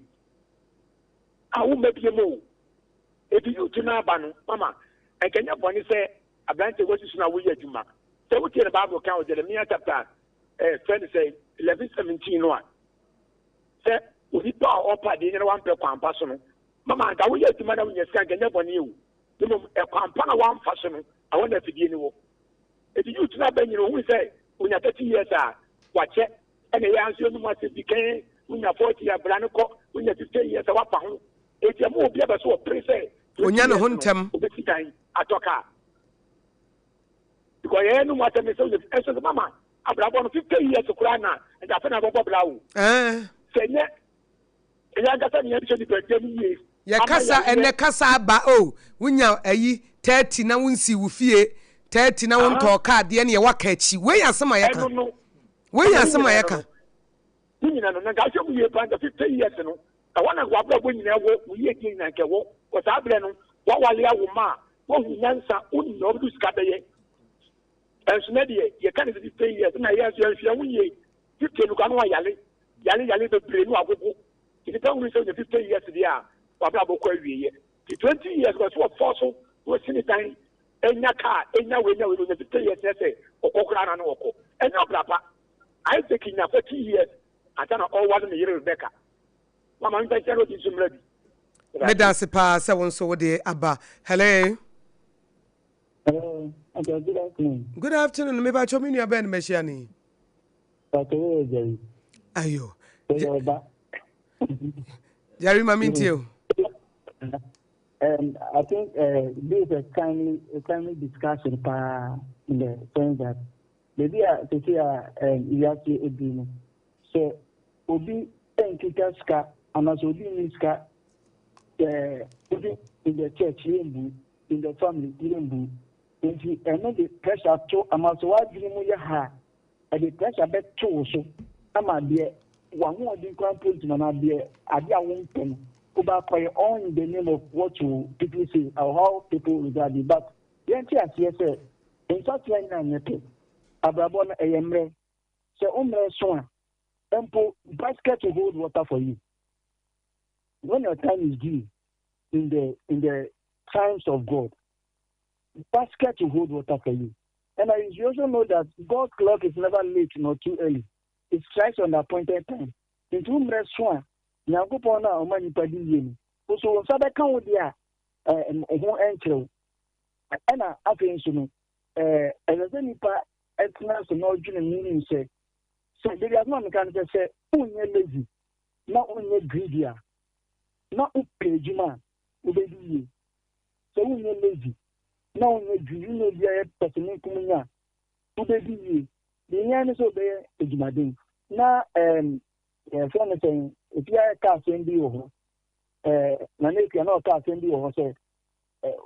A womma biem o. Ebi youth no aba no, mama, ɛnkɛnyɛ bɔne sɛ aberanteɛ wasusu no a woyɛ adwuma. Sɛ wotie no Bible ka wɔ Jeremiah chapter eh, fɛ no sɛ 11 17 no a, sɛ onipa a ɔpa adeɛ nyɛ na wampɛ kwan pa so no, mama anka woyɛ adwuma na wonya sika anka nyɛ bɔne o. Na mmom ɛkwan pa na wamfa so no, ɛhɔ na afidie no wɔ. Eti youth no abɛnyini ohun sɛ onya 30 years a wakyɛ, ɛna ɛyɛ nso enum asɛm bi kɛn, wonya 40 a bra no kɔ, wonya 50 years a wafa ho. Enti ɛma obi abɛ so ɔpere sɛ Onya ne ho 20 years no ntɛm. obesi dan, atɔ car. Because yɛn no mu asɛm ne sɛ wonya ɛnso sɛ mama abrabɔ no 50 years koraa na nka afei na bɛbɔ bra o. Ɛɛ. Sɛ nyɛ yɛn ankasa ne yɛnhwɛ nipadua no yie Yɛ ama kasa yareɛ. ɛnɛ kasa aba oh wonya ayi 30 na wonsii wo fie 30 na Aha. wontɔɔ car deɛ neɛ woaka akyi wei yɛ asɛm a yɛka Ɛno no. wei yɛ Ɛno asɛm a nyinaa yɛka. no. Ne nyinaa no na nka ahwɛ mu yie paa nka 50 years no ɛhɔ na nka w'abrabɔ nyinaa wɔ wo yiedie nyinaa nka ɛwɔ kɔ saa berɛ no w'awale awo mma a woahu nyansa wonim nea wobɛde wo sika bɛyɛ ɛnso nɛ deɛ yɛka ne sɛ 50 years na yɛn nso yɛnhwɛ yɛn ho yie 50 no koraa na wayale yale yale bebree na wagogo nti nipa hunu sɛ wonya 50 years deɛ a w'abrabɔ kɔ awieɛ nti 20 years kɔ so wɔfɔ so na wɔsi ne dan enya kaa enya wei enya wei na onya 50 years na sɛ ɔkɔ koraa na na ɔkɔ ɛnyɛ ɔbra pa. Isaac nya 40 years ansa na ɔreware ne yere Rebecca. Mama memfa nkyerɛ na ɔdi nso mmra bi. Meda ase paa sɛ wo nso wode aba. Hello. Hello, okay, good afternoon. Good afternoon. Me bacho me nua bɛn na mahyia ne yi. Bacho wo yɛ Jerry. Ayo. Yɛ ɔba. Jerry ma me ntie o. I think this is a timely discussion paa in the sense that Baabi a seesei a wiase aduru no, sɛ obi nkita sika anaasɛ obi nni sika, even in the church yɛmbu, in the family yɛmbu. Nti ɛno de pressure to ama sɛ w'adwene mu yɛ ha a, ɛde pressure bɛto wo so ama deɛ w'ahoɔden koraa mpo ntumi anaa deɛ adeɛ a wompɛ no wobɛakɔyɛ all in the name of what you people say or how people regard you. But Yɛnte aseɛ sɛ nsateaa nyinaa nyɛ pɛ. Abrabɔ no, ɛyɛ mmerɛ. Sɛ wo mmerɛ so a, mpo basket will hold water for you. When your time is due in the, in the times of God, basket will hold water for you. And I, you also know that God's clock is never late nor too early. It strikes on the appointed time. Nti wo mmerɛ so a, Nyankopɔn no a ɔma nnipa di yie no, wo so wo nsa bɛka wo deɛ a, eh, ho nkyerɛ wo. Ɛna afei nso no, ɛsɛ sɛ nipa tena ase na ɔdwene ho nim sɛ, sɛ baabi asɛm a meka no sɛ, sɛ wonyɛ lazy na wonyɛ greedy a, na wopɛ adwuma a, wobɛdi yie. Sɛ wonyɛ lazy na wonyɛ greedy, wonyɛ obi a yɛ pɛsɛmenkominya a, wobɛdi yie. Deɛ ehia ne sɛ wobɛyɛ adwumaden. Na ɛɛm, yɛfrɛ no sɛn, efi ayɛ ka asɛm bi wɔ hɔ. Ɛɛ, Nana Akua na ɔka asɛm bi wɔ hɔ sɛ,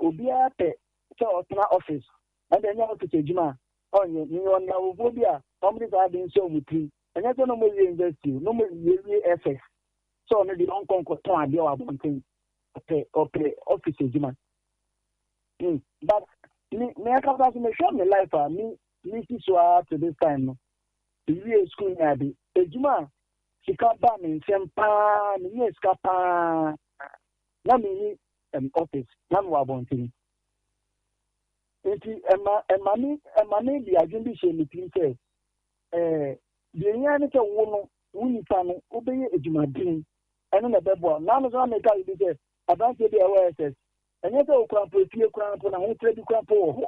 obiara pɛ sɛ ɔtena office, ɛnde ɛnyɛ office adwuma a ɔnyɛ. Meyɛ ɔnawofo bi a wɔde saa ade no hyɛ wɔn tirim. Ɛnyɛ sɛ na wɔawie university o, na wɔawie FS sɛ ɔno deɛ ɔnkɔ nkɔtɔn adeɛ wɔ abɔnten. Ɔpɛ ɔpɛ office adwuma. But me me ankasa so mehwɛ me life a me me si so ara to this time no. Mewie school ne ade. Adwuma a sika ba me nsam paa, menyɛɛ sika paa na menni um, office na mewɔ abɔnten. Nti ɛma ɛma me ɛma me de adwene bi hyɛ me tirim sɛ ɛɛ deɛ ehia ne sɛ wo no wo nipa no wobɛyɛ adwumaden ɛno na ɛbɛboa. Naano so na meka biribi sɛ aberanteɛ bi a ɛwɔ SS ɛnyɛ sɛ okura mpo efie kura mpo na ahokyerɛ bi kura mpo wɔ hɔ.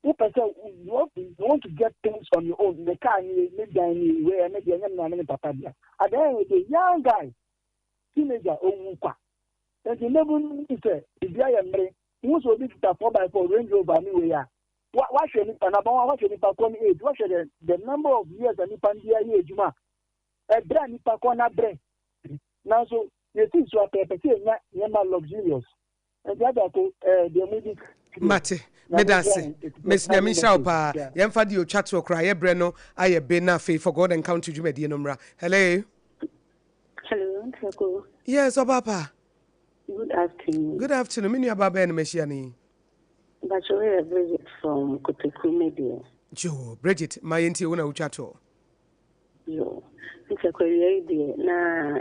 Wopɛ sɛ you want to you want to get things on your own. Me car nie, me dan nie, wei ɛne deɛ ɛnyɛ me maame ne papa dea. At the end of the day, young guy, teenager, owu kwa. Enti mmabun no nim sɛ biribi ayɛ mmere. Wohu sɛ obi kita 4x4, Range Rover ne wei a, wa wahwɛ nipa no aba, wahwɛ nipa kɔ ne age, wahwɛ the the number of years a nipa no de ayɛ adwuma. Ɛbrɛ a nipa kɔ no abrɛ. Nanso yɛsii so apɛ, yɛpɛ sɛ yɛnya nneɛma luxurious. Enti Adako, eh, deɛ mudi Mate. Meda ase. Miss Nyame nhyira wo paa. Yɛmfa deɛ otwa toɔ koraa. Yɛ berɛ no ayɛ be na afei for God and Country dwumadie no mmra. Hello. Hello, Ntrako. Yes, ɔbaa pa. Good afternoon. Good afternoon. Me nua baa bɛyɛ no mahyia no yi. Bacho yɛ Bridget from Kotoku Media. Joo, Bridget, ma yɛntie wo na wotwa toɔ. Yo, Ntrako awia yi deɛ na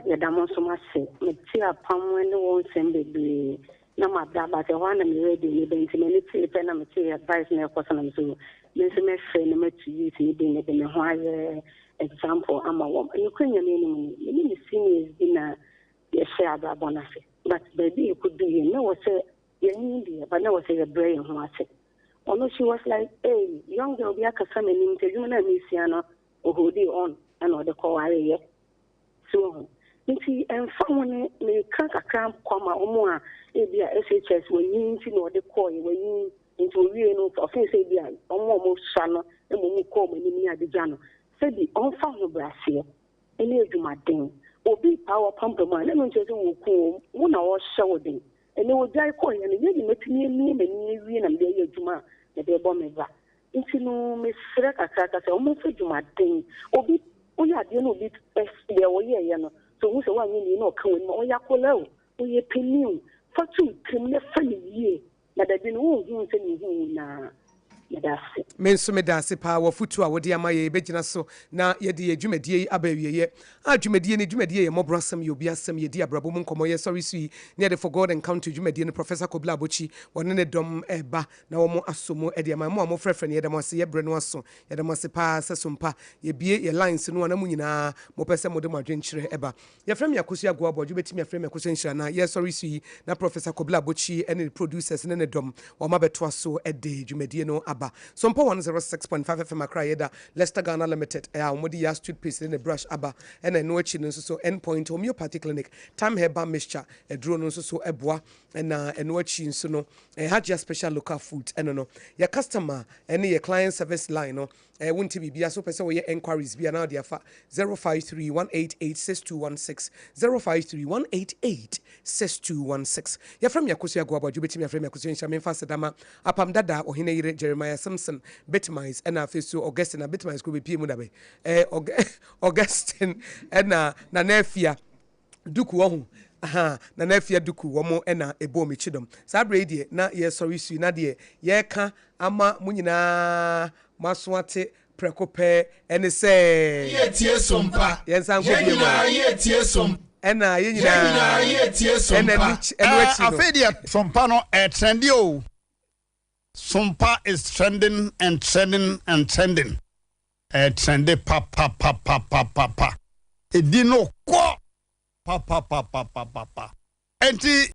yɛda mo nso mo ase. Mete apam ne wo nsɛm bebree na mada but ɛhɔ a na me radio ne bɛ nti m'ani tee pɛ na mete advice na ɛkɔ so na me so me nso mɛfrɛ na matu youth ne bi mede me ho ayɛ example ama wɔn. Nokorɛ Nyame anim ni, me ne me seniors bi na yɛhyɛɛ abrabɔ no ase but baabi a yɛkɔduiɛ no na ɛwɔ sɛ yɛnyin deɛ but na ɛwɔ sɛ yɛbrɛ yɛn ho ase. Ɔno she was like ei young girl bi akasa m'anim nti adwuma no a mesua no ɔholdii on ɛna ɔde kɔwareeɛ. So wohu? Nti ɛmfa ho ne meka kakra kɔ ma wɔn a ebi a SHS wɔnyin nti na ɔde kɔɔeɛ, wɔnyin nti owie no ɔfee sɛ ebi a wɔn a wɔsua no mmom kɔɔ wɔn anim ne ade gya no. Sɛbi ɔmfa ahobrɛaseɛ ne adwumaden. Obi paa w'apampam a, na ɛno nkyerɛ sɛ wɔku wo, wo na ɔrehyɛ wo den. Ɛnnɛ wɔgyae kɔeɛ no, nyɛ de matumi amia m'ani awie na mede ayɛ adwuma a mede rebɔ me bra. Nti no mesrɛ kakraka sɛ wɔmfa adwumaden. Obi, woyɛ adeɛ na obi deɛ ɔyɛeɛ no, sɛ ɔhu sɛ woanyɛ no yie na ɔka w'anim a, ɔyɛ akwadaa o, ɔyɛ panin o, fa to wo tirim na fa no yie. Na dabi no wonhuu sɛnea ohuu wo no ara. Meda ase. Me nso meda ase paa wɔ afotuo a wode ama yɛn. Yɛbɛgyina so na yɛde yɛn dwumadie yi aba awieɛ. A Dwumadie no, dwumadie yɛ mmɔborɔ asɛm, yɛ obi asɛm, yɛdi abrabɔ mu nkɔmmɔ, yɛsɔre so yi ne yɛde For God and Country dwumadie no Professor Kobla Abokyi, wɔne ne dɔm reba na wɔn asɔ mu de ama. Mo a mofrɛfrɛ no, yɛda mo ase, yɛ berɛ no aso. Yɛda mo ase paa sɛ sompa yɛbue yɛn lines no a na mo nyinaa mopɛ sɛ mode mo adwenkyerɛ ba. Yɛfrɛ me Akosua Agoa Boadwo, wobɛtumi afrɛ me Akosua Nhyira na yɛresɔre so yi na Professor Kobla Abokyi ne ne producers ne ne dɔm wɔn abɛtoa so de dwumadie no aba. Sompa 106.5 FM Accra yɛda Leicester Ghana Limited a wɔde Yas toothpaste ne ne brush aba ɛna ɛno akyi no nso so End Point Homeopathy Clinic, Time Herbal Mixture aduro no nso so boa ɛna ɛno akyi nso no Hajia Special Local Foods ɛno no yɛ customer ɛne yɛ client service line no Eh wonte biribi ase wopɛ sɛ woyɛ enquiries bi a na wode afa 053 188 6216 053 188 6216 Yɛfrɛ me Akosua Agoaboagye wobɛtumi afrɛ me Akosua Nhyira Memfa aseda ma Apam Dada Ɔhene Yere Jeremiah Simpson Bitmize ɛna afei so Augustine a Bitmize kuro bɛpie mu dabɛ eh Augustine ɛna Nana Afia Duku wahu ahaa Nana Afia Duku wɔn na ɛbɔɔ me kyidɔm saa berɛ yi deɛ na yɛresɔre sui na deɛ yɛreka ama mo nyinaa moaso ate prɛko pɛ ɛne sɛ. Yɛ tie sompa. Yɛnsan nkɔ Yɛn bio nyinaa yɛ tie som. Ɛna yɛn Yɛn nyinaa nyinaa yɛ tie ɛna sompa. ɛno ɛno Ɛɛ akyi no. afei deɛ sompa no ɛɛtrɛnde o. Sompa is trending and trending and trending. Ɛɛtrɛnde papapapapapa. Edin no kɔ papapapapapa. Enti.